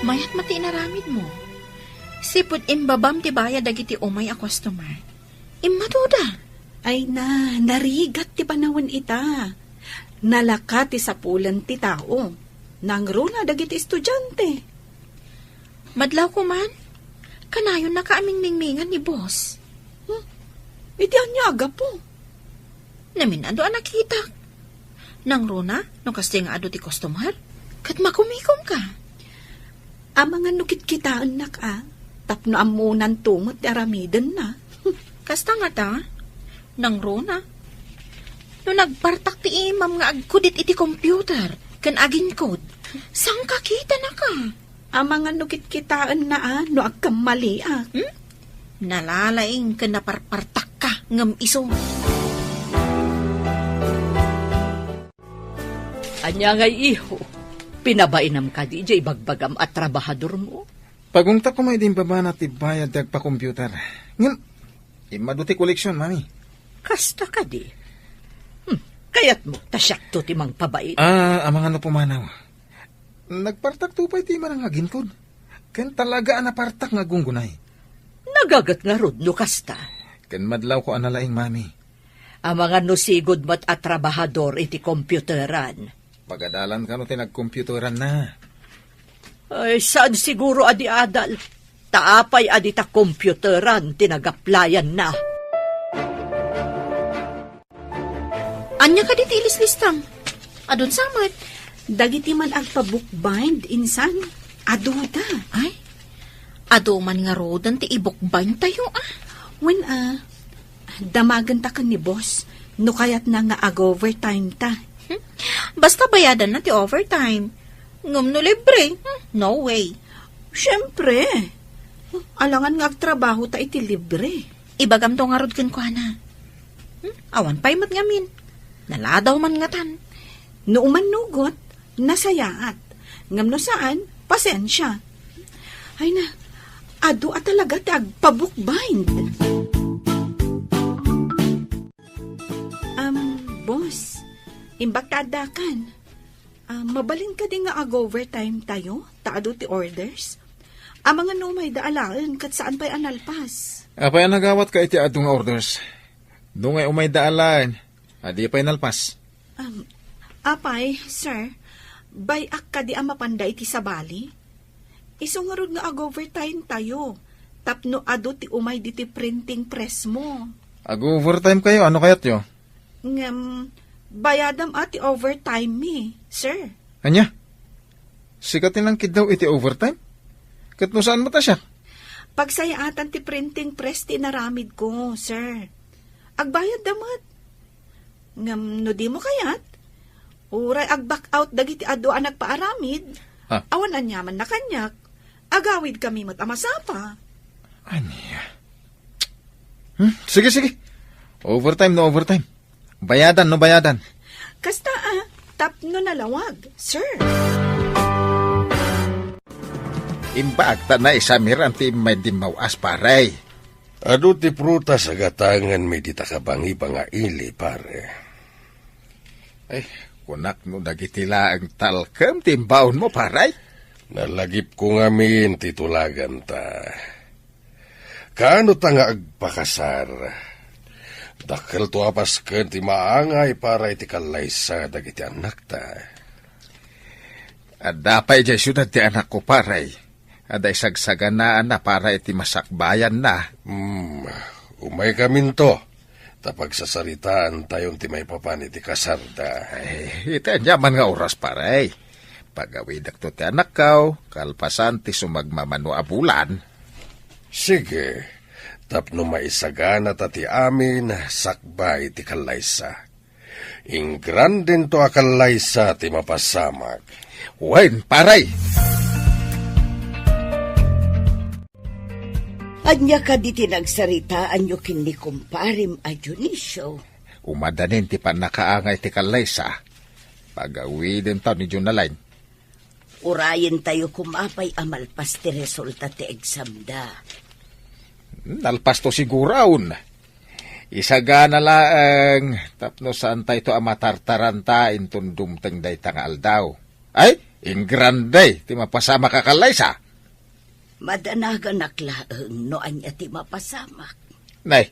Mayat met ti inaramidmo. Sipud imbabam ti bayad dagiti umay a customer, immaduda. Ay na, narigat ti panawen ita. Nalaka ti sapulen ti tao. Nangruna dagiti estudiante. Madlawko man, kanayonnaka a mingmingmingan ni boss. Hmm? Iti ania a gapu? Namin-adu a nakitak. Nangruna, no kasta nga adu ti customer, ket makumikomka. Amangan no kitkitaennak a, tapno ammonanto met ti aramidenna. Kasta ngata, nangruna. No nagpartak ti imam nga agkudit iti computer ken aginkod, saan ka kitanaka? Amangan no kitkitaenna a no agkammaliak. Hmm? Nalalaing ken naparpartakka ngem isu. Ania ngay, iho? Pinabainam kadi idiay ibagbagam a trabahadormo? Pagungtak ko may dimbabana ti bayad ti agpa-computer. Ngem, immadu ti koleksion, Mami. Kasta kadi? Hmm, kayatmo ta siakto ti mangpabain? Ah, amangan no pumanaw. Nagpartakto pay ti manangaginkod. Ken talaga a napartak nga aggungunay. Nagaget ngarud no kasta. Ken madlawko a nalaing, Mami. Amangan no sigud met a trabahador iti computeran. Pagadalan kano ti nagcomputeran na. Ay, saan siguro a di adal? Ta apay a dita computeran ti nagaplayan na? Ania kadi ti ilislistam? Adun sa met? Dagiti man agpa-bookbind, insan, aduda. Ay, adu man ngaruden ti i-bookbind tayo, ah. Wen, ah, damagenta ken ni boss, no kayatna nga ag-overtime ta. Hmm? Basta bayadanna ti overtime. Ngem no libre, hmm, no way. Siempre. Alangan nga agtrabaho ta iti libre. Ibagamto ngarud kenkuana. Hmm? Awan pay met ngamin. Naladaw man ngatan. No umannugot, nasayaat. Ngem no saan, pasensia. Ay na, adu a talaga ti agpa-bookbind. Um, boss, imbag ta addakan. Ah, mabalin kadi nga ag-overtime tayo, ta adu ti orders? Amangan no umayda alaen ket saan pay a nalpas. Apay a nagawatka iti adu nga orders? Nungay umayda alaen, adi pay nalpas. Um, apay, sir, bay-ak kadi a mapanda iti sabali? Isu ngarud nga ag-overtime tayo, tapno adu ti umay diti printing press mo. Ag-overtime kayo, ano kayatyo? Ngem, bayadam a ti overtime mi, sir. Ania? Sika ti nangkiddaw iti overtime? Ket no saan met a siak? Pagsayaatan ti printing press ti inaramid ko, sir. Agbayadda met. Ngem no dimo kayat, uray ag-back out dagiti adu a nagpaaramid, Ha? awan aniamanna kaniak, agawidkami met a masapa. Ania? Hmm? Sige, sige. Overtime no overtime. Bayadan no bayadan. Kasta, ah, tapno nalawag, sir. Imbag ta naisamiran ti immay dimmaw-as, pare. Adu ti prutas a gatanganmi dita kabangibang a ili, pare. Ay, kunak no dagiti laeng talkem ti imbaonmo, pare? Nalagipko ngamin ti tulaganta. Kaano ta nga agpakasar? Dakkelto a pasken ti maangay para iti kallaysa dagiti annakta. Adda pay idiay siudad ti anakko, pare. Adda isagsaganaanna para iti masakbayanna. Hmm, umaykaminto, ta pagsasaritaantayon ti maipapan iti kasarda. Ay, iti aniaman nga oras, pare. Pagawidekto ti anakko, kalpasan ti sumagmamano a bulan. Sige, tapno maisaganata ti amin, sakbay ti kallaysa. Ingrandento a kallaysa ti mapasamak. Wen, pare! Ania kadi ti nagsaritaanyo ken ni kumparem a Dionisio? Umadanin ti pannakaangay ti kallaysa. Pagawidentaw ni Jonalyn. Urayentayo koma pay a malpas ti resulta ti examda. Nalpasto siguron. Isagana laeng tapno saantayto a matartaranta inton dumteng dayta nga aldaw. Ay, ingrande ti mapasamak a kallaysa. Madanaganak laeng no ania ti mapasamak. Nay,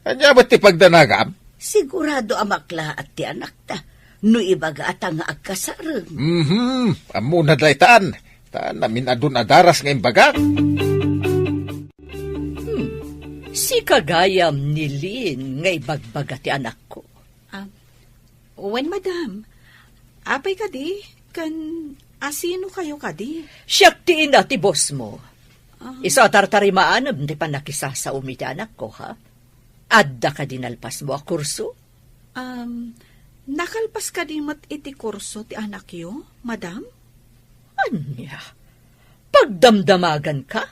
ania met ti pagdanagam? Sigurado a maklaat ti anakta no ibagata nga agkasareng. Mhm, ammona daytan. Ta namin-adun a daras nga imbagak. Hmm. Sika gayam ni Lynn nga ibagbaga ti anakko. Ah, wen, madam. Apay kadi? Ken asino kayo kadi? Siak ti ina ti boss mo. Ah. Isu a tartarimaanem ti pannakisasaom iti anakko, ha? Adda kadi nalpasmo a kurso? Um, nakalpas kadi met iti kurso ti anakyo, madam? Ania? Pagdamdamaganka?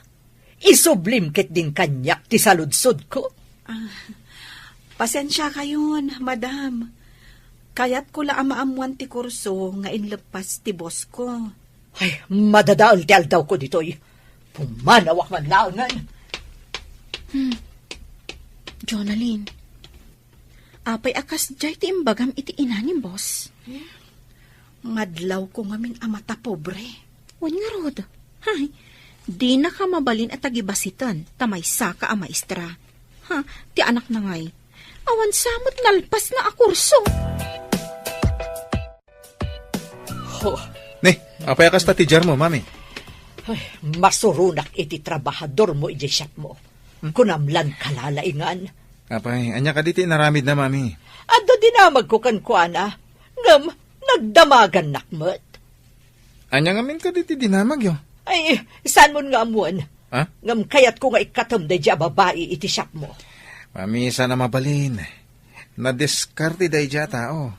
Isublim ketdin kaniak ti saludsodko. Ah, pasensiakayon, madam. Kayatko la a maammoan ti kurso nga inleppas ti boss ko. Ay, madadael ti aldawko ditoy. Pumanawak man laengen. Hmm. Jonalyn, apay a kasdiay ti imbagam iti ina ni boss? Madlawko ngamin a matapobre. Wen ngarud. Hay, dinaka mabalin a tagibasiten ta maysaka a maestra. Ha, ti anakna ngay, awan sa met nalpasna a kurso. Ho. Ni, apay a kasta ti diarmo, mami? Ay, masuronak iti trabahadormo idiay shopmo. Hmm? Kunam lan kalalaingan. Apay, ania kadi ti inaramidna, mami? Adda dinamagko kenkuana, ngem nagdamagannak met. Ania ngamin kadi ti dinamagyo? Ay, saanmon nga ammoen. Ha? Ngem kayatko nga ikkatem daydiay a babai iti shopmo. Mami, saan a mabalin. Nadiskarte daydiay a tao.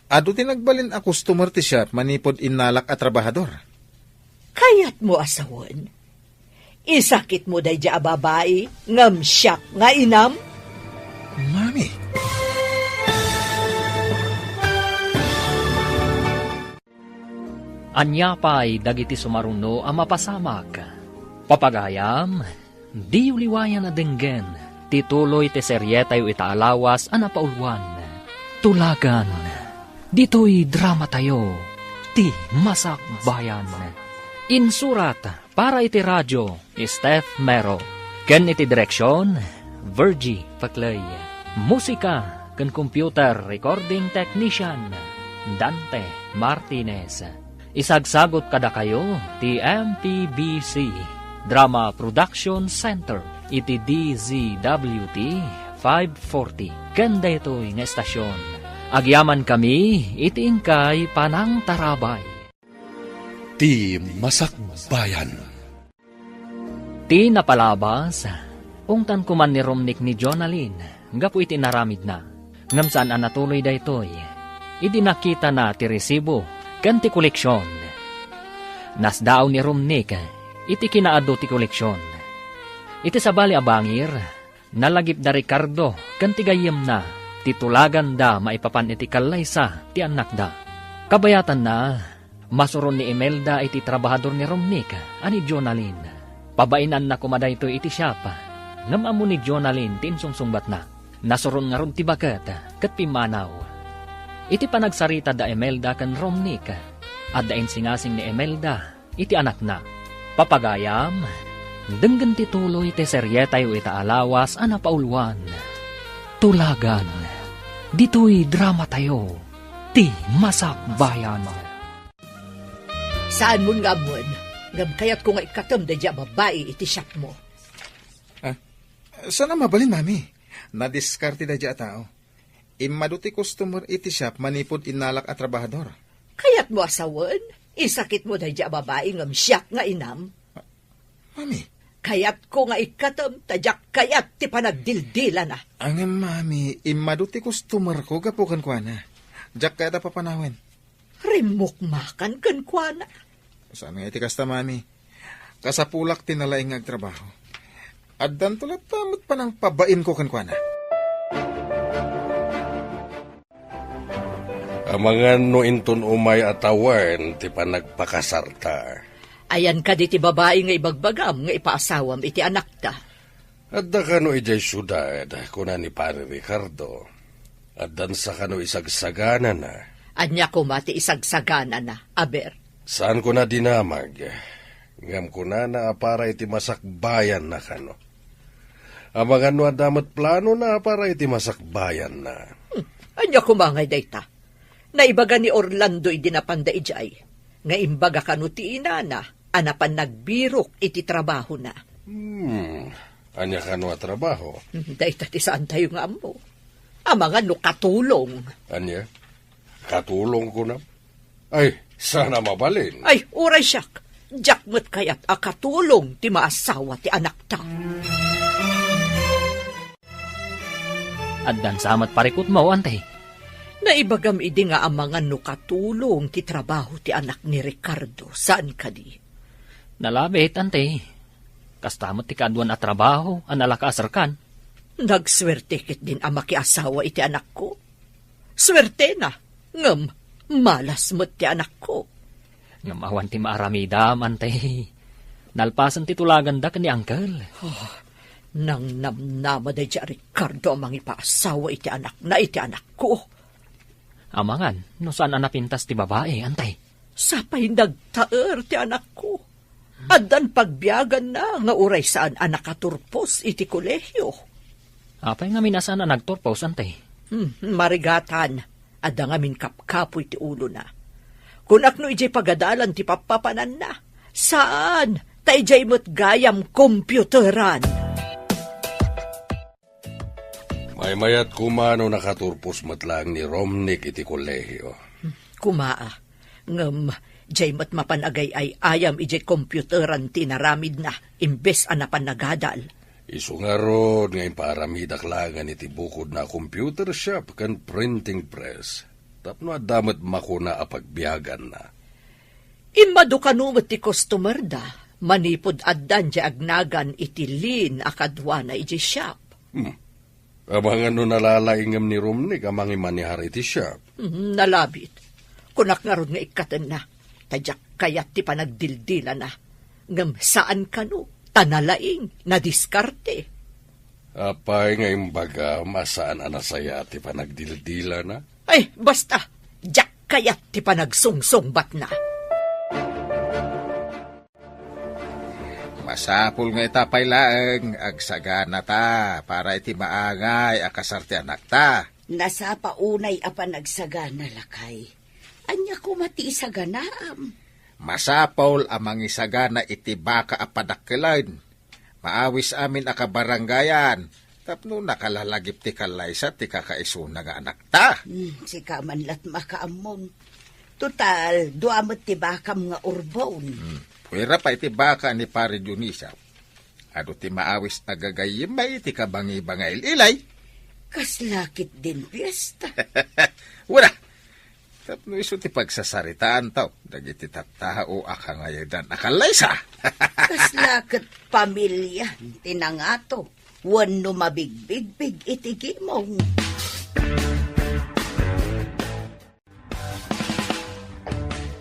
Adu ti nagbalin a customer ti shop manipud innalak a trabahador. Kayatmo a sawen? Isakitmo daydiay a babai ngem siak nga inam? Mami. Ania pay dagiti sumaruno a mapasamak? Papagayam, diyo liwayan a denggen ti tuloy ti serietayo ita a lawas a napauluan, Tulagan. Ditoy dramatayo, Ti Masakbayan. Insurat para iti radio, Steph Mero. Ken iti direksion, Virgie Paclay. Musika ken computer recording technician, Dante Martinez. Isagsagot kadakayo ti M P B C Drama Production Center iti D Z W T five forty ken daytoy nga estasion. Agyamankami iti inkay panangtarabay. Ti Masakbayan. Ti napalabas, ungtan koman ni Romnick ni Jonalyn gapu iti inaramidna. Ngem saan a natuloy daytoy idi nakitana ti resibo ken ti koleksion. Nasdaaw ni Romnick iti kinaadu ti koleksion. Iti sabali a bangir, nalagipda Ricardo ken ti gayyemna ti tulaganda maipapan iti kallaysa ti annakda. Kabayatanna, masuron ni Imelda iti trabahador ni Romnick a ni Jonalyn. Pabainanna koma daytoy iti siapa. Ngem ammo ni Jonalyn ti insungsungbatna. Nasuron ngarud ti baket ket pimmanaw. Iti panagsarita da Imelda ken Romnick, adda insingasing ni Imelda iti anakna. Papagayam, denggen ti tuloy ti serietayo ita a lawas a napauluan, Tulagan. Ditoy dramatayo, ti Masakbayan. Saanmon nga ammoen, ngem kayatko nga ikkatem daydiay a babai iti shopmo. Ah, saan a mabalin, Mami? Nadiskarte daydiay a tao. Immadu ti customer iti shop manipud innalak a trabahador. Kayatmo a sawen? Isakitmo daydiay a babai ngem siak nga inam? Mami. Kayatko nga ikkatem ta diak kayat ti panagdildilana. Ngem, Mami, immadu ti customerko gapu kenkuana. Diak kayat a papanawen. Rimmukmakan kenkuana. Saan nga iti kasta, Mami? Kasapulak ti nalaing nga agtrabaho. Addanto latta met panangpabainko kenkuana. Amangan no inton umay a tawen ti panagpakasarta. Ayan kadi ti babai nga ibagbagam nga ipaasawam iti anakta? Adda kano idiay siudad, kuna ni Pari Ricardo. Addansa kano isagsaganana. Ania koma ti isagsaganana, aber? Saan kona dinamag, ngem kunana a para iti masakbayanna kano. Amangan no adda met planona a para iti masakbayanna. Hmm, ania koma ngay dayta? Naibaga ni Orlando idi napanda idiay, nga imbaga kano ti inana a napan nagbirok iti trabahona. Hmm, ania kano a trabaho? Hmm, dayta ti saantayo nga ammo. Amangan no katulong. Ania? Katulong kunam? Ay, saan a mabalin. Ay, uray siak. Diak met kayat a katulong ti maasawa ti anakta. Addansa met parikutmo, Ante. Naibagam idi nga amangan no katulong ti trabaho ti anak ni Ricardo, saan kadi? Nalabit, Ante. Kasta met ti kaaduan a trabaho a nalakaasarkan. Nagsuerte ketdin a makiasawa iti anakko. Suertena, ngem malas met ti anakko. Ngem awan ti maaramidam, Ante. Nalpasen ti tulaganda ken ni Uncle. Oh, nangnamnama daydiay a Ricardo a mangipaasawa iti anakna iti anakko. Amangan no saan a napintas ti babai, Ante. Sapay nagtaer ti anakko. Addan pagbiaganna nga uray saan a nakaturpos iti kolehio. Apay ngamin a saan a nagturpos, Ante? Hmm, marigatan. Adda ngamin kapkapoy ti ulona. Kunak no idiay pagadalan ti pappapananna. Saan, ta idiay met gayam kompiyuteran. Maymayat koma no nakaturpos met laeng ni Romnick iti kolehio. Koma a, ngem diay met mapan agay-ay-ayam idiay kompiyuteran ti inaramidna imbes a napan nagadal. Isu ngarud nga impaaramidak laengen iti bukodna a computer shop ken printing press tapno adda met makuna a pagbiaganna. Immadu kano met ti customerda manipud addan diay agnagan iti lin a kaduana idiay shop. Hmm. Amangan no nalalaingem ni Romnick a mangimanehar iti shop. Hmm, nalabit. Kunak ngarud nga ikkatenna, ta diak kayat ti panagdildilana. Ngem saan kano, ta nalaing, nadiskarte. Apay nga imbagam a saan a nasayaat ti panagdildilana? Ay, basta, diak kayat ti panagsungsungbatna. Masapul nga ita pay laeng agsaganata para iti maangay a kasar ti anakta. Nasapa unay a panagsagana, lakay. Ania koma ti isaganaam? Masapul a mangisagana iti baka a padakkelen. Maawis amin a kabarangayan tapno nakalalagip ti kallaysa ti kakaisuna nga anakta. Hmm, sika man lat makaammon. Total, dua met ti bakam nga urbon. Hmm. Uray pay ti baka ni Pari Dionisio. Adu ti maawis a gagayyem iti kabangibangay ilay. Kasla ketdin fiesta. Wala. Tapno isu ti pagsasaritaantayo dagiti tattao a kangayadan a kallaysa. Kasla ket pamilian ti nangato wenno mabigbigbig iti gimong.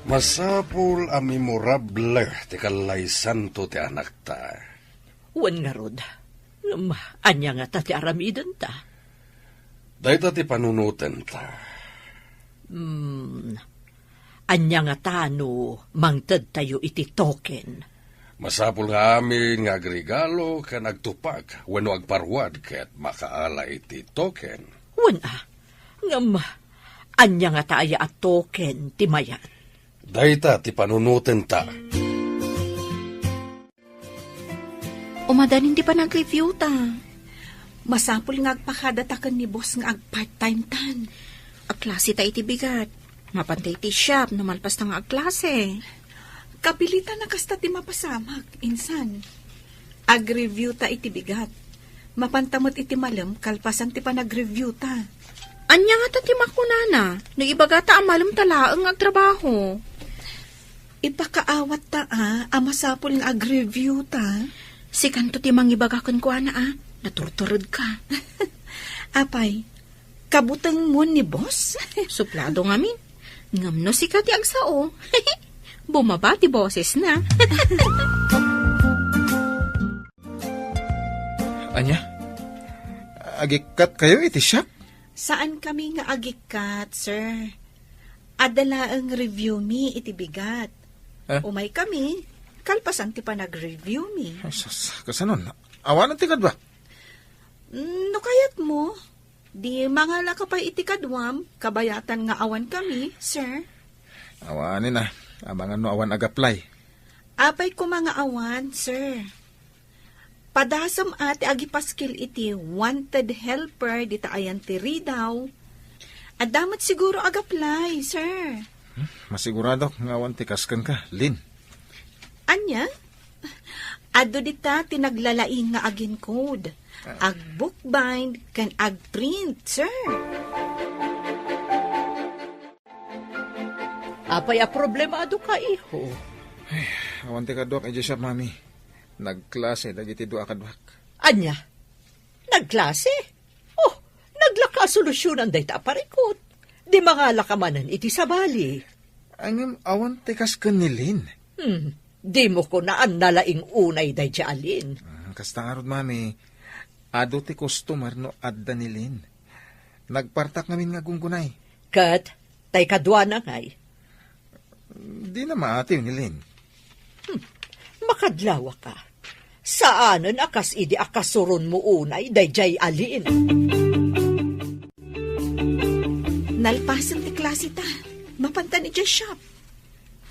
Masapul a memorable ti kallaysanto ti anakta. Wen ngarud, Ngem ania ngata ti aramidenta? Dayta ti panunotenta. Hmm, ania ngata no mangtedtayo iti token? Masapul nga amin nga agregalo ken agtupak wenno agparuad ket makaala iti token. Wen a, ngem ania ngata aya a token ti mayat? Dayta ti panunotenta. Umadanin ti panag-review ta. Masapul nga agpakadata ken ni boss nga ag-part-time tan. Agklase ta iti bigat. Mapanta iti shop no malpas ta nga agklase. Kapilitan a kasta ti mapasamak, insan. Ag-review ta iti bigat. Mapanta met iti malem kalpasan ti panag-review ta. Ania ngata ti makunana no ibagata a malem ta laeng nga agtrabaho? Ipakaawat ta a, a masapul nga ag-review ta. Sikanto ti mangibaga kenkuana a, naturtured ka. Apay, kabutengmo ni boss? Suplado ngamin. Ngem no sika ti agsao, bumaba ti bosesna. Ania? Agikkat kayo iti shop? Saan kami nga agikkat, sir. Adda laeng review mi iti bigat. Eh? Umay kami, kalpasan ti panag-review mi. Ay, sus, kasanon? Awanen ti kadua? Mm, no kayatmo, di mangala ka pay iti kaduam, kabayatan nga awan kami, sir. Awanen a, amangan no awan ag-apply. Apay koma nga awan, sir. Padasem a ti agipaskil iti wanted helper dita ayan ti Ridao. Adda met siguro ag-apply, sir. Hmm, masiguradok nga awan ti kas kenka, Lin. Ania? Adu dita ti naglalaing nga aginkod. Ah. Ag-bookbind ken ag-print, sir. Apay a problema adu ka, iho? Ay, awan ti kaduak idiay shop, Mami. Nagklase dagiti dua a kaduak. Ania? Nagklase? Oh, naglaka a solusyonan dayta a parikut. Di mangala ka manen iti sabali. Ay, ngem awan ti kas ken ni Lin. Hmm, dimo kunaan nalaing unay daydiay a Lin. Ah, kasta ngarud, Mami. Adu ti customer no adda ni Lin. Nagpartak ngamin nga gunggunay. Ket, tay kaduana ngay? Dina maatiw ni Lin. Hmm, makadlawa ka. Saanen a kas idi a kasuronmo unay daydiay a Lin. Nalpasen ti klase ta. Mapantan idiay shop.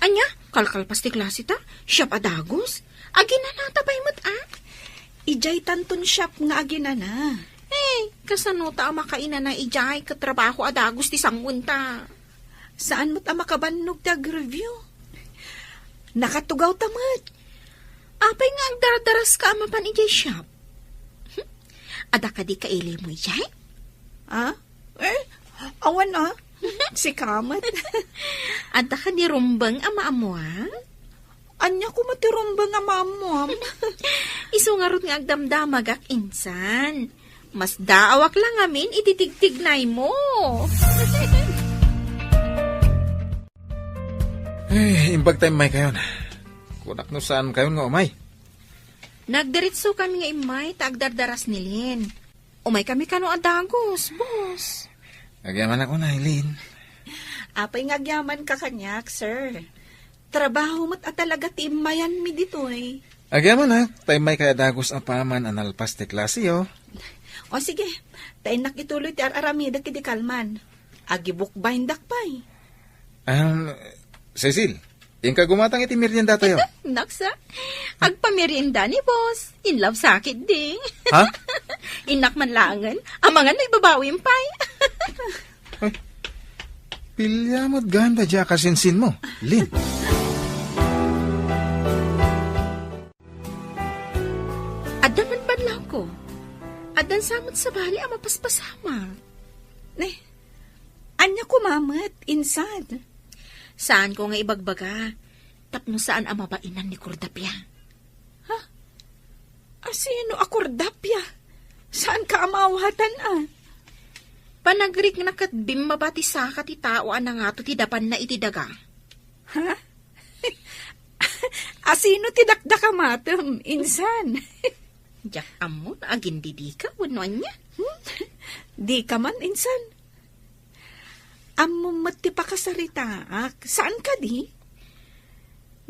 Ania? Kalkalpas ti klase ta? Shop a dagus? Aginanata pay met a? Idiay tanton shop nga aginana. Eh, kasano ta a makainana idiay ket trabaho a dagus ti sanguenta? Saan met a makabannog ti agreview? Nakatugaw ta met. Apay nga agdardaras ka a mapan idiay shop? Hmm? Adda kadi kailimo idiay? Ah? Eh, awan a. Sika met. Adda kadi rumbeng a maammuam? Ania koma ti rumbeng a maammuam? Isu ngarud nga agdamdamagak insan. Masdaawak la ngamin iti tigtignaymo. Eh, imbag ta immay kayon. Kunak no saan kayon nga umay. Nagdiritso kami nga immay ta agdardaras ni Lin. Umay kami kano a dagus, boss. Agyamanak unay, Lin. Apay nga agyaman ka kaniak, sir. Trabaho met a talaga ti immayanmi ditoy. Agyamanak, ta immay kay a dagus a paman a nalpas ti klasiyo. O sige, ta innak ituloy ti ar-aramidek idi kalman. Agibukbayndak pay. Um, Cecil, inka gumatang iti meriendatayo. Naksa, agpamerienda ni boss. In love sakit di. Ha? Innak man laengen, amangan no ibabawim pay. Ay, pilya met ganda dia kasinsinmo, Lin. Adda met badlawko. Addan sa met sabali a mapaspasamak. Ne, ania koma met, insan? Saanko nga ibagbaga, tapno saan a mabainan ni Cordapia. Ha? Asino a Cordapia? Saanka a maawatan a? Panagrikna ket bimmaba ti saka ti tao a nangato ti dapanna iti daga. Ha? Asino ti dakdakamatem, insan? Diak ammo no agindidika wenno ania. Hmm? Dika man, insan. Ammom met ti pakasaritaak, saan kadi?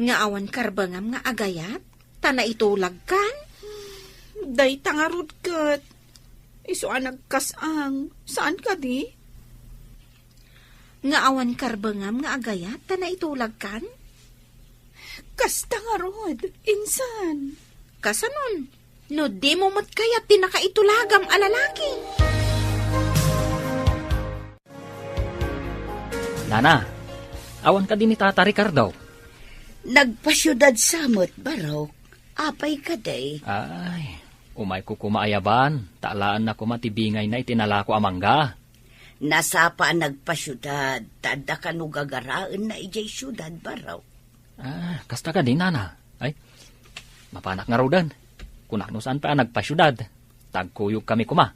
Nga awan karbengam nga agayat, ta naitulagkan? Dayta ngarud ket isu a nagkas-ang, saan kadi? Nga awan karbengam nga agayat, ta naitulagkan? Kasta ngarud, insan. Kasanon? No dimo met kayat ti nakaitulagam a lalaki. Nana, awan kadi ni Tata Ricardo? Nagpasiudad sa met, Barok. Apay kadi? Ay, umayko koma ayaban, ta alaenna koma ti bingayna iti nalako a mangga. Nasapa a nagpasiudad, ta adda kano gagaraenna idiay siudad, Barok. Ah, kasta kadi, Nana? Ay, mapanak ngaruden. Kunak no saan pay a nagpasiudad. Tagkuyogkami koma.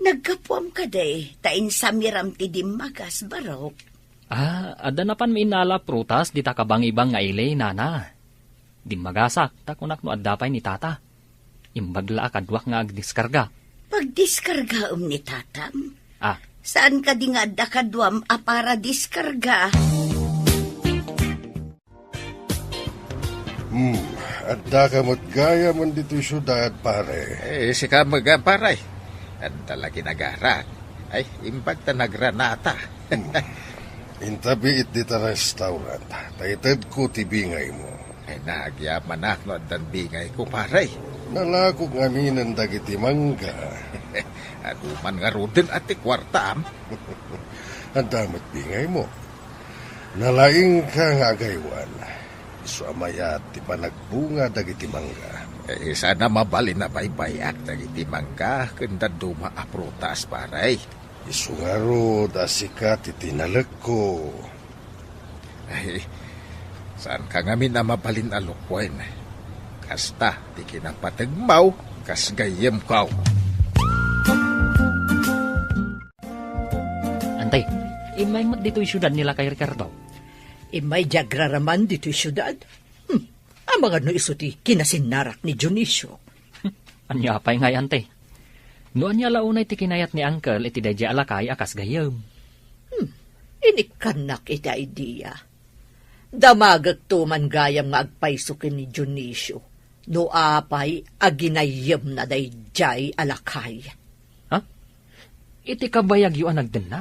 Naggapuam kadi, ta insamiram ti dimmagas, Barok. Ah, adda napanmi innala a prutas dita kabangibang nga ili, Nana. Dimmagasak, ta kunak no adda pay ni Tata. Imbag la a kaduak nga agdiskarga. Pagdiskargaem ni Tatam? Ah. Saan kadi nga adda kaduam a para diskarga? Hmm, addaka met gayamen ditoy siudad, pare. Eh, sika met, pare. Adda la ginagarak. Ay, imbag ta nagranata. Hmm. Intabiit dita restaurant, ta itedko ti bingaymo. Ay, nagyamanak no addan bingayko, pare. Nalakok ngaminen dagiti mangga. Adu man ngaruden a ti kuartam. Adda met bingaymo. Nalaingka nga agaywan. Isu a mayat ti panagbunga dagiti mangga. Eh, saan a mabalin a baybay-ak dagiti mangga ken dadduma a prutas, pare. Isu ngarud a sika ti tinalekko. Ay, saanka ngamin a mabalin a lukuen. Kasta ti kinapategmaw kas gayyemko. Antay, immay met ditoy siudad ni Lakay Ricardo. Immay di agraraman ditoy siudad. Hmm, amangan no isu ti kinasinnarak ni Dionisio. Ania pay ngay, Ante? No ania la unay ti kinayat ni Uncle iti daydiay a lakay a kas gayyem? Hmm, inikkannak iti idea. Damagekto man gayam nga agpayso ken ni Dionisio no apay a ginayyemna daydiay a lakay. Ha? Iti kabayagyo a nagdenna?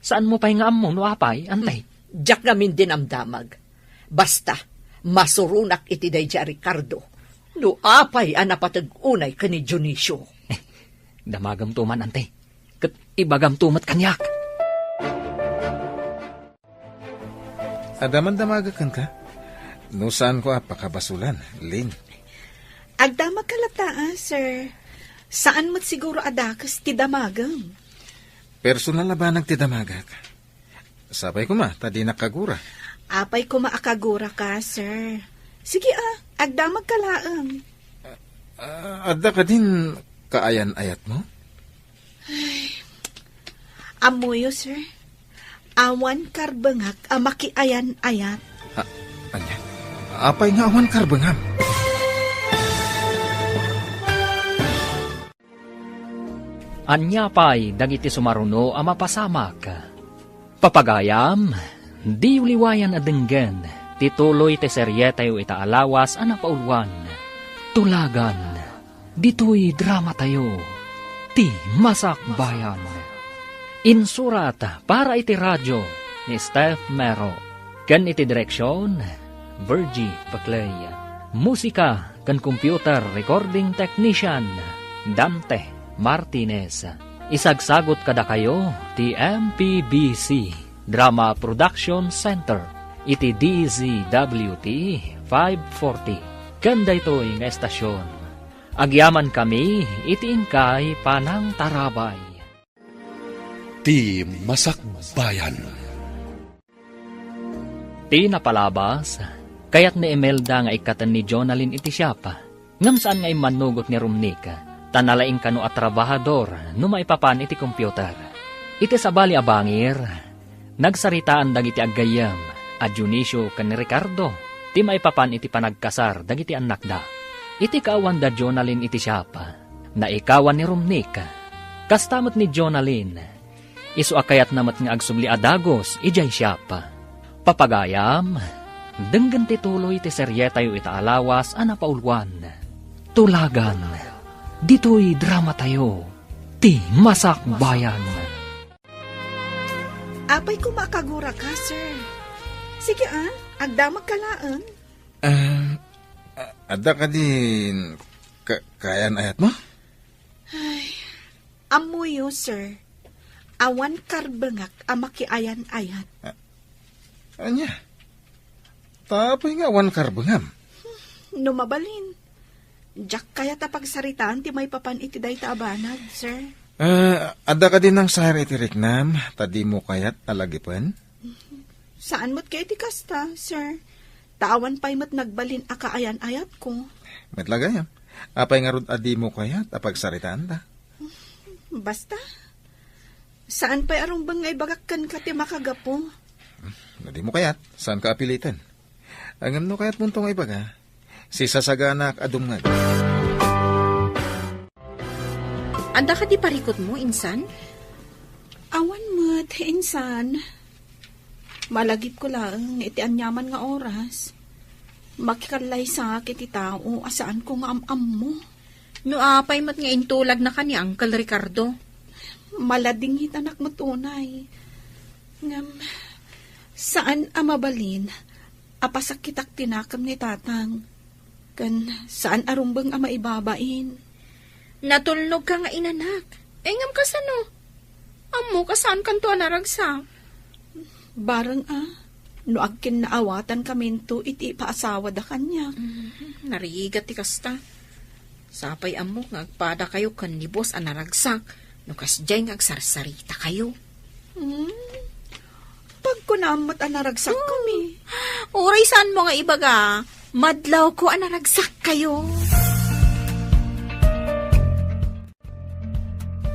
Saanmo pay nga ammo no apay, Ante? Hmm. Diak ngamin dinamdamag. Basta, masuronak iti daydiay a Ricardo no apay a napateg unay ken ni Dionisio. Eh, damagamto man, Ante. Ket ibagamto met kaniak. Adda man damagek kenka? No saanko a pakabasolan, Lin. Agdamagka latta, ah, sir. Saan met siguro a dakes ti damagem. Personal a banag ti damagek. Sapay koma, ta dinak kagura. Apay koma a kaguraka, sir. Sige, ah, agdamagka laeng. Ah, adda kadin kaayan-ayatmo? Ay, ammoyo, sir. Awan karbengak a makiayan-ayat. Ha? Ania? Apay nga awan karbengam? Ania pay dagiti sumaruno a mapasamak? Papagayam, diyo liwayan a denggen ti tuloy ti serietayo ita a lawas a napauluan, Tulagan ditoy dramatayo, Ti Masakbayan. Insurat para iti radio ni Steph Mero, ken iti direksion, Virgie Paclay. Musika ken computer recording technician, Dante Martinez. Isagsagut kadakayo ti M P B C Drama Production Center iti D Z W T five forty. Ken daytoy nga estasion, agyamankami iti inkay panangtarabay. Ti Masakbayan. Ti napalabas, kayat ni Imelda nga ikkaten ni Jonalyn iti siapa, ngem saan nga immannugot ni Romnick, ta nalaing kano a trabahador no maipapan iti computer. Iti sabali a bangir, nagsaritaan dagiti aggayyem a Dionisio ken ni Ricardo ti maipapan iti panagkasar dagiti annakda. Iti kaawan da Jonalyn iti siapa, naikawan ni Romnick. Kasta met ni Jonalyn, isu a kayatna met nga agsubli a dagus idiay siapa. Papagayam, denggen ti tuloy ti serietayo ita a lawas a napauluan. Tulagan, ditoy dramatayo, ti Masakbayan. Apay koma a kagura ka, sir? Sige, ah, agdamag ka laeng. Ah, a-, adda kadi ka-, kaayan-ayat mo? Ay, ammoyo, sir. Awan karbengak a makiayan-ayat. Ah, ania? Ta apay nga awan karbengam? No mabalin, diak kayat a pagsaritaan ti maipapan iti dayta a banag, sir. Ah, adda kadi nangsayar iti riknam, ta dimo kayat a lagipen? Saan met kaya iti kasta, sir? Ta awan pay met nagbalin a kaayan-ayatko. Met la gayam, apay ngarud a dimo kayat a pagsaritaanta? Basta, saan pay a rumbeng nga ibagak kenka ti makagapu. No dimo kayat, saanka a piliten. Ngem no kayatmonto nga ibaga, sisasaganak a dumngeg. Adda kadi parikutmo, insan? Awan met, insan. Malagipko laeng nga iti aniaman nga oras, makikallaysak iti tao a saanko nga am-ammo. No apay met nga intulagna ken ni Uncle Ricardo? Maladingitanak met unay. Ngem, saan a mabalin a pasakitak ti nakem ni Tatang. Ken saan a rumbeng a maibabain. Natulnogka nga inanak. Ay, ngem kasano? Ammoka saankanto a naragsak. Bareng a, no agkinnaawatan kaminto iti ipaasawada kaniak. Mm, narigat ti kasta. Sapay ammok nga agpadakayo ken ni boss a naragsak no kasdiay nga agsarsarita kayo. Hmm? Pagkunam met a naragsak kami. Uray saanmo nga ibaga, madlawko a naragsak kayo.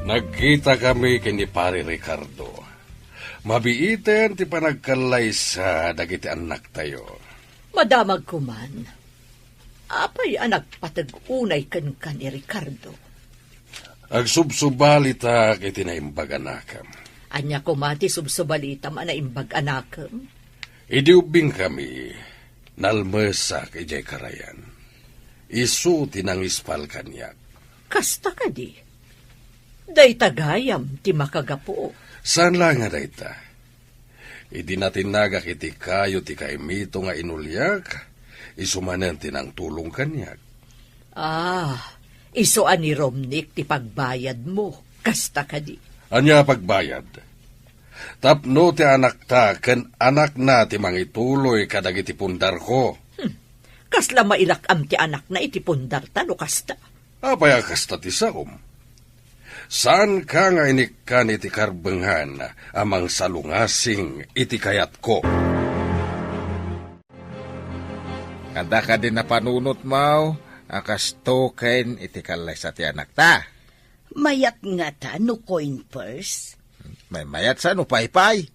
Nagkita kami ken ni Pare Ricardo. Mabiiten ti panagkallaysa dagiti annaktayo. Madamag koman. Apay a nagpateg unay kenka ni Ricardo? Agsubsubalitak iti naimbag a nakem. Ania koma ti subsubalitam a naimbag a nakem? Idi ubbingkami, nalmesak idiay karayan. Isu ti nangispal kaniak. Kasta kadi? Dayta gayam ti makagapu. Saan la nga dayta. Idi natinnagak iti kayo ti kaimito nga inuliak, isu manen ti nangtulong kaniak. Ah, isu a ni Romnick ti pagbayadmo, kasta kadi? Ania a pagbayad? Tapno ti anakta ken anakna ti mangituloy kadagiti pundarko. Hmm. Kasla mairak-am ti anakna iti pundarta no kasta? Apay a kasta ti saom? Saanka nga inikkan iti karbengan a mangsalungasing iti kayatko? Adda kadi napanunotmo a kastoken iti kallaysa ti anakta? Mayat ngata no coin purse? Maymayat sa no paypay?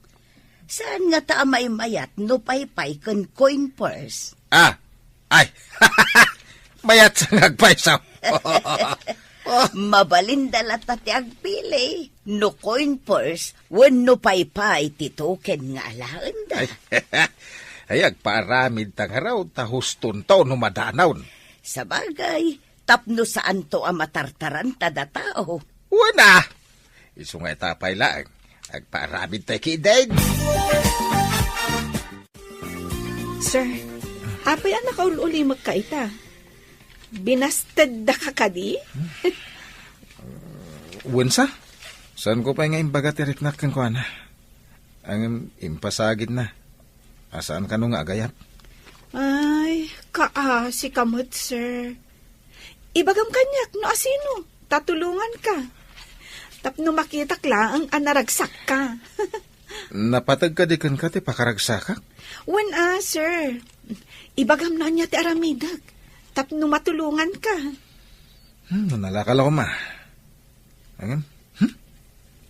Saan ngata a maymayat no paypay ken coin purse? Ah, ay, mayat sa nga agpayso. Mabalinda latta ti agpili, no coin purse wenno paypay ti token nga alaenda. Ay, ay, agpaaramid ta ngarud ta hustonto no madanaw. Sabagay, tapno saanto a matartaranta datao. Wen a! Isu nga ita pay laeng, agpaaramid tay kideng. Sir, apay a nakaul-ulimekka ita? Binastedda ka kadi? Wen sa? Saanko pay nga imbaga ti riknak kenkuana? Ngem impasagidna. A saan kano nga agayat? Ay, kaasi ka met, sir. Ibagam kaniak no asino, ta tulonganka. Tapno makitak laeng a naragsakka. Napateg kadi kenka ti pakaragsakak? Wen a, sir. Ibagam no ania ti aramidek, tapno matulonganka. Hmm, nanalaka la koma. Ngem, hmm?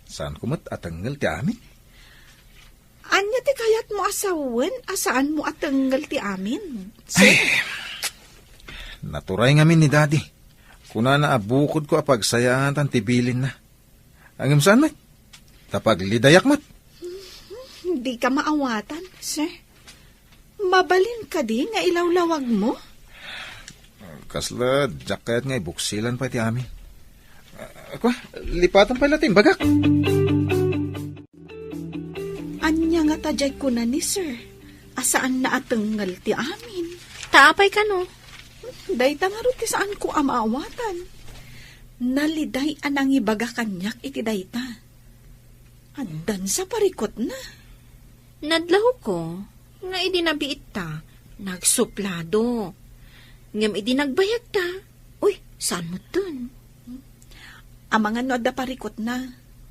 Saanko met a tengngel ti amin? Ania ti kayatmo a sawen a saanmo a tengngel ti amin, sir? Ay, Naturay ngamin ni Daddy. Kunana a bukodko a pagsayaatan ti bilinna. Ngem saan met? Ta paglidayak met. Dika maawatan, sir. Mabalin kadi nga ilawlawagmo? Kasla diak kayat nga ibuksilan pay ti amin. Ah, kua, lipatan pay la ti imbagak. Ania ngata diay kuna ni sir a saanna a tengngel ti amin? Ta apay kano? Dayta ngarud ti saanko a maawatan. Naliday a nangibaga kaniak iti dayta. Addan sa parikutna. Nadlawko nga idi nabiitta, nagsuplado. Ngem idi nagbayagta, uy, saan metten? Amangan no adda parikutna,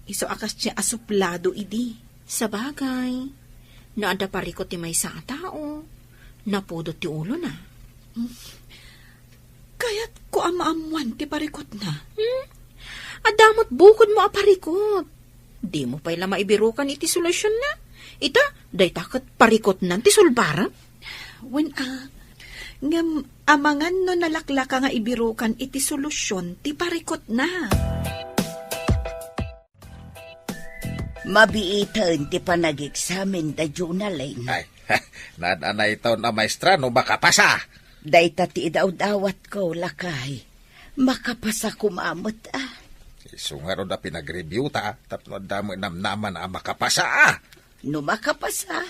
isu a kasdiay a suplado idi. Sabagay, no adda parikut ti maysa a tao, napudot ti ulona. Kayatko a maammoan ti parikutna. Hmm? Adda met bukodmo a parikut. Dimo pay la maibirukan iti solutionna. Ita, dayta ket parikutnan ti sulbarem. Wen a, ngem amangan no nalaklaka nga ibirukan iti solusion ti parikutna. Mabiiten ti panageksamen da Jonalyn. Ay, naan-anaytaon a maestra no makapasa. Dayta ti idawdawatko, lakay. Makapasa koma met, a. Isu ngarud a pinag-review ta, tapno adda met namnama a makapasa, a. No makapasa,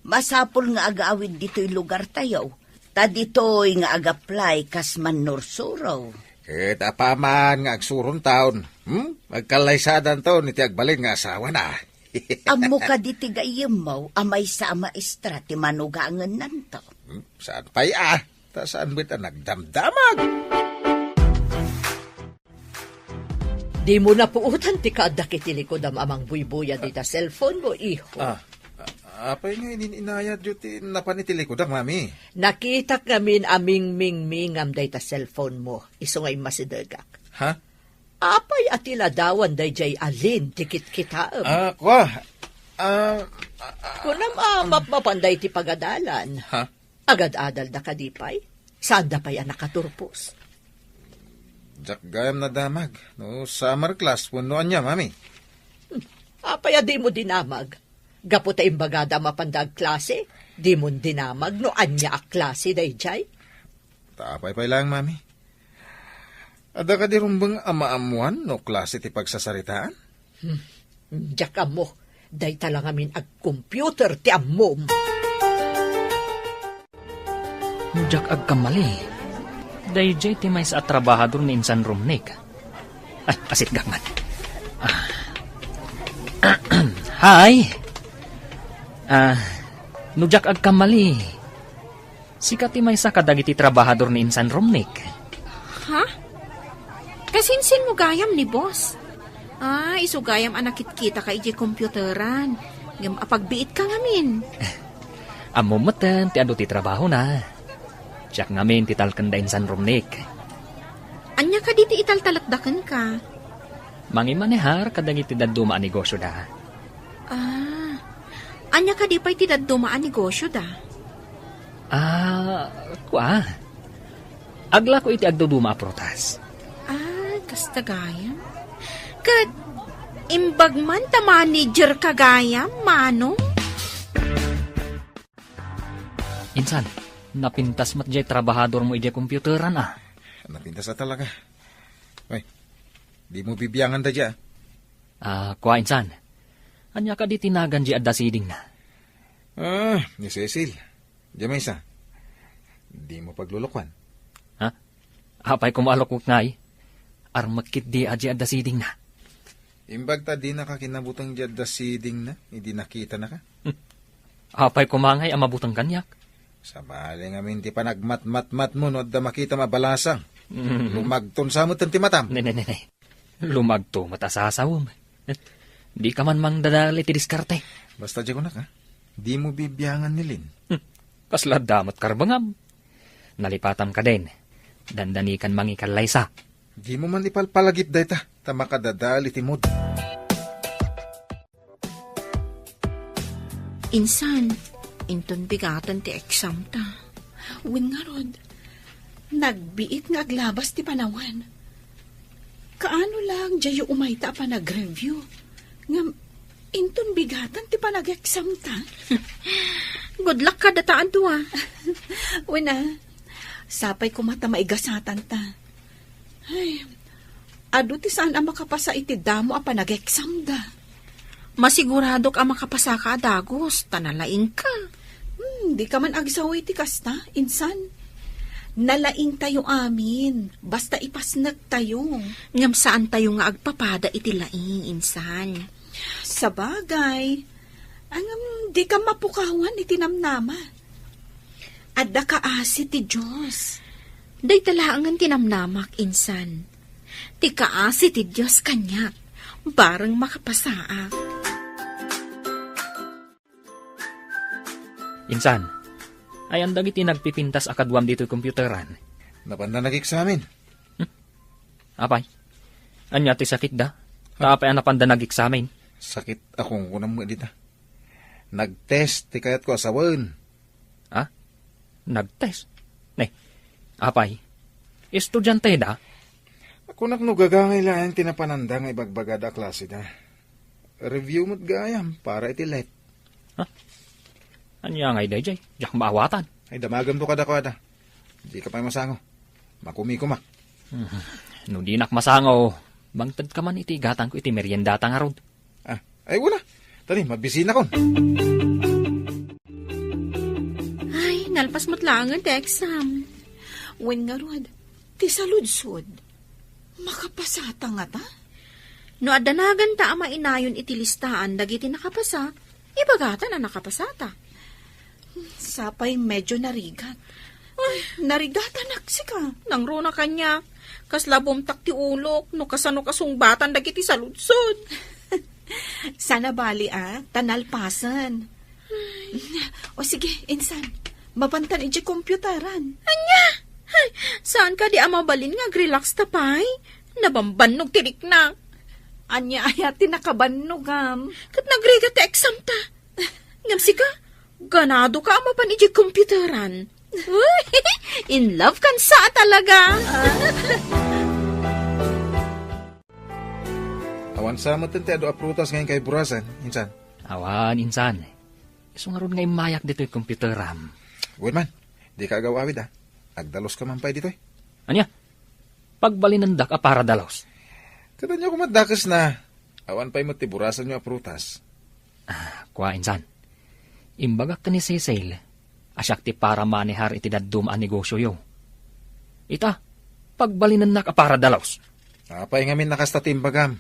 masapul nga agawid ditoy lugartayo. Ta ditoy nga agaplay kas mannursuro. Ket apaman nga agsurontaon, hmm? Agkallaysadantaon iti agbalin nga asawana. Ammo kadi ti gayyemmo a maysa a maestra ti manugangennanto? Hmm? Saan pay a? Ta saan met a nagdamdamag? Dimo napuotan ti kaaddak iti likudam a mangbuybuyad ita cellphone mo, iho. Ah, a-, apay nga inin-inayatyo ti napan iti likudam, Mami? Nakitak ngamin a mingmingmingam dayta cellphone mo, isu nga immasidegak. Ha? Apay a ti ladawan daydiay a Lynn ti kitkitaem? Ah, kua. Ah, ah, ah, Kunam a mapmapan daydi pagadalan. Ha? Agad-adalda kadi pay? Saanda pay a nakaturpos? Diak gayam nadamag no summer class wenno ania, Mami. Hmm. Apay a dimo dinamag? Gapu ta imbagada a mapanda agklase, dimon dinamag no ania a klase daydiay? Ta apay pay laeng, Mami? Adda kadi rumbeng a maammoan no klase ti pagsasaritaan? Hmm. Diak ammo. Dayta la ngamin a computer ti ammom. No diak agkamali, daydiay ti maysa a trabahador ni Insan Romnick. Ay, asitgak man. Ah. Hi! Ah, no diak agkamali, sika ti maysa kadagiti trabahador ni Insan Romnick. Ha? Kasinsinmo gayam ni boss? Ah, isu gayam a nakitkitaka idiay computeran. Ngem apagbiitka ngamin. Ammom metten ti adu ti trabahona. Siak ngamin ti talken da Insan Romnick. Ania kadi ti italtalekda kenka? Mangimanehar kadagiti dadduma a negosyoda. Ah, ania kadi pay ti dadduma a negosyoda? Ah, kua. Aglako iti agduduma a prutas. Ah, kasta gayam. Ket imbag man ta manager ka gayam, Manong? Insan, napintas met diay trabahadormo idiay computeran, a. Napintas a talaga. Ay, dimo bibiangan daydiay, a. Ah, kua, Insan. Ania kadi ti nagan diay adda sidingna? Ah, ni Cecil. Diay maysa. Dimo paglulukuan. Ha? Apay koma a lukuek ngay? Armek ketdi a diay adda sidingna. Imbag ta dinaka kinabuteng diay adda sidingna, idi nakitanaka. Apay koma ngay a mabuteng kaniak? Sabali ngamin ti panagmatmatmatmo no adda makitam a balasang. Mm. Lumagton sa metten ti matam. Ne, ne, ne, ne. Lumagto met a sasawem. Dika man mangdadal iti diskarte. Basta diay kunak, a. Dimo bibiangan ni Lynn. Hmm. Kasla adda met karbengam. Nalipatam kadin. Dandanikan mangikallaysa. Dimo man ipalpalagip dayta, ta makadadal iti mood. Insan, inton bigaten ti exam ta. Wen ngarud, Nagbiit nga aglabas ti panawen. Kaano lang diayo umayta a panag-review? Ngem, inton bigatan ti panag-exam ta? Good luck kadata a dua. Wen a, sapay koma ta maigasatan ta. Ay, adu ti saan a makapasa iti damo a panag-exam da. Masiguradok a makapasaka a dagus, ta nalaingka. Hmm, dika man agsaw iti kasta, insan. Nalaingtayo amin, basta ipasnektayo. Ngem saantayo nga agpapada iti laing, insan. Sabagay, ngem dika mapukawan iti namnama. Adda kaasi ti Dios. Dayta laengen ti namnamak, insan. Ti kaasi ti Dios kaniak, bareng makapasaak. Insan, ayan dagiti nagpipintas a kaduam ditoy computeran? Napanda nag-examine. Apay, ania ti sakitda? Ta apay a napanda nag-examine? Sakit a kungkunam met dita. Nag-test ti kayatko a sawen. Ha? Nag-test? Ne, apay, estudianteda? Kunak no gagangay laeng ti napananda nga ibagbagada a klaseda. Review met gayam para iti let. Ha? Ania ngay daydiay? Diak maawatan. Ay, damagenmo kadakuada. Dika pay masango. Makumikumak. Hmm. No dinak masango, mangtedka man iti igatangko iti meriendata ngarud. Ah, ay, wala. Tani, mabisinakon. Ay, nalpas met laengen ti exam. Wen ngarud, ti saludsod. Makapasata ngata? No adda naganta a mainayon iti listaan dagiti nakapasa, ibagata a nakapasata. Sapay medyo narigat. Ay, narigatanak sika. Nangruna kaniak. Kasla bumtak ti ulok no kasano kasungbatan dagiti saludsod. Saan a bali a, ta nalpasen. O sige, insan, mapantan iti computeran. Ania? Ay, saan kadi a mabalin nga agrelax ta pay? Nabambannog ti riknak. Ania aya ti nakabannogam? Ket nagrigat ti exam ta. Ngem sika, ganado ka a mapan iti computeran. Uy, in love kan sa talaga. Awan sa met ti adu a prutas nga inkay burasen, insan? Awan, insan. Isu ngarud nga immayak ditoy computeram. Wen man, dika agaw-awid, a. Agdalus ka man pay ditoy. Ania? Pagbalinendak a para dalus. Ket ania koma dakesna? Awan pay met ti burasanyo a prutas. Ah, kua, insan. Imbagak ken ni Cecil a siak ti para manehar iti dadduma a negosioyo. Ita, pagbalinennak a para dalus. Apay ngamin a kasta ti imbagam?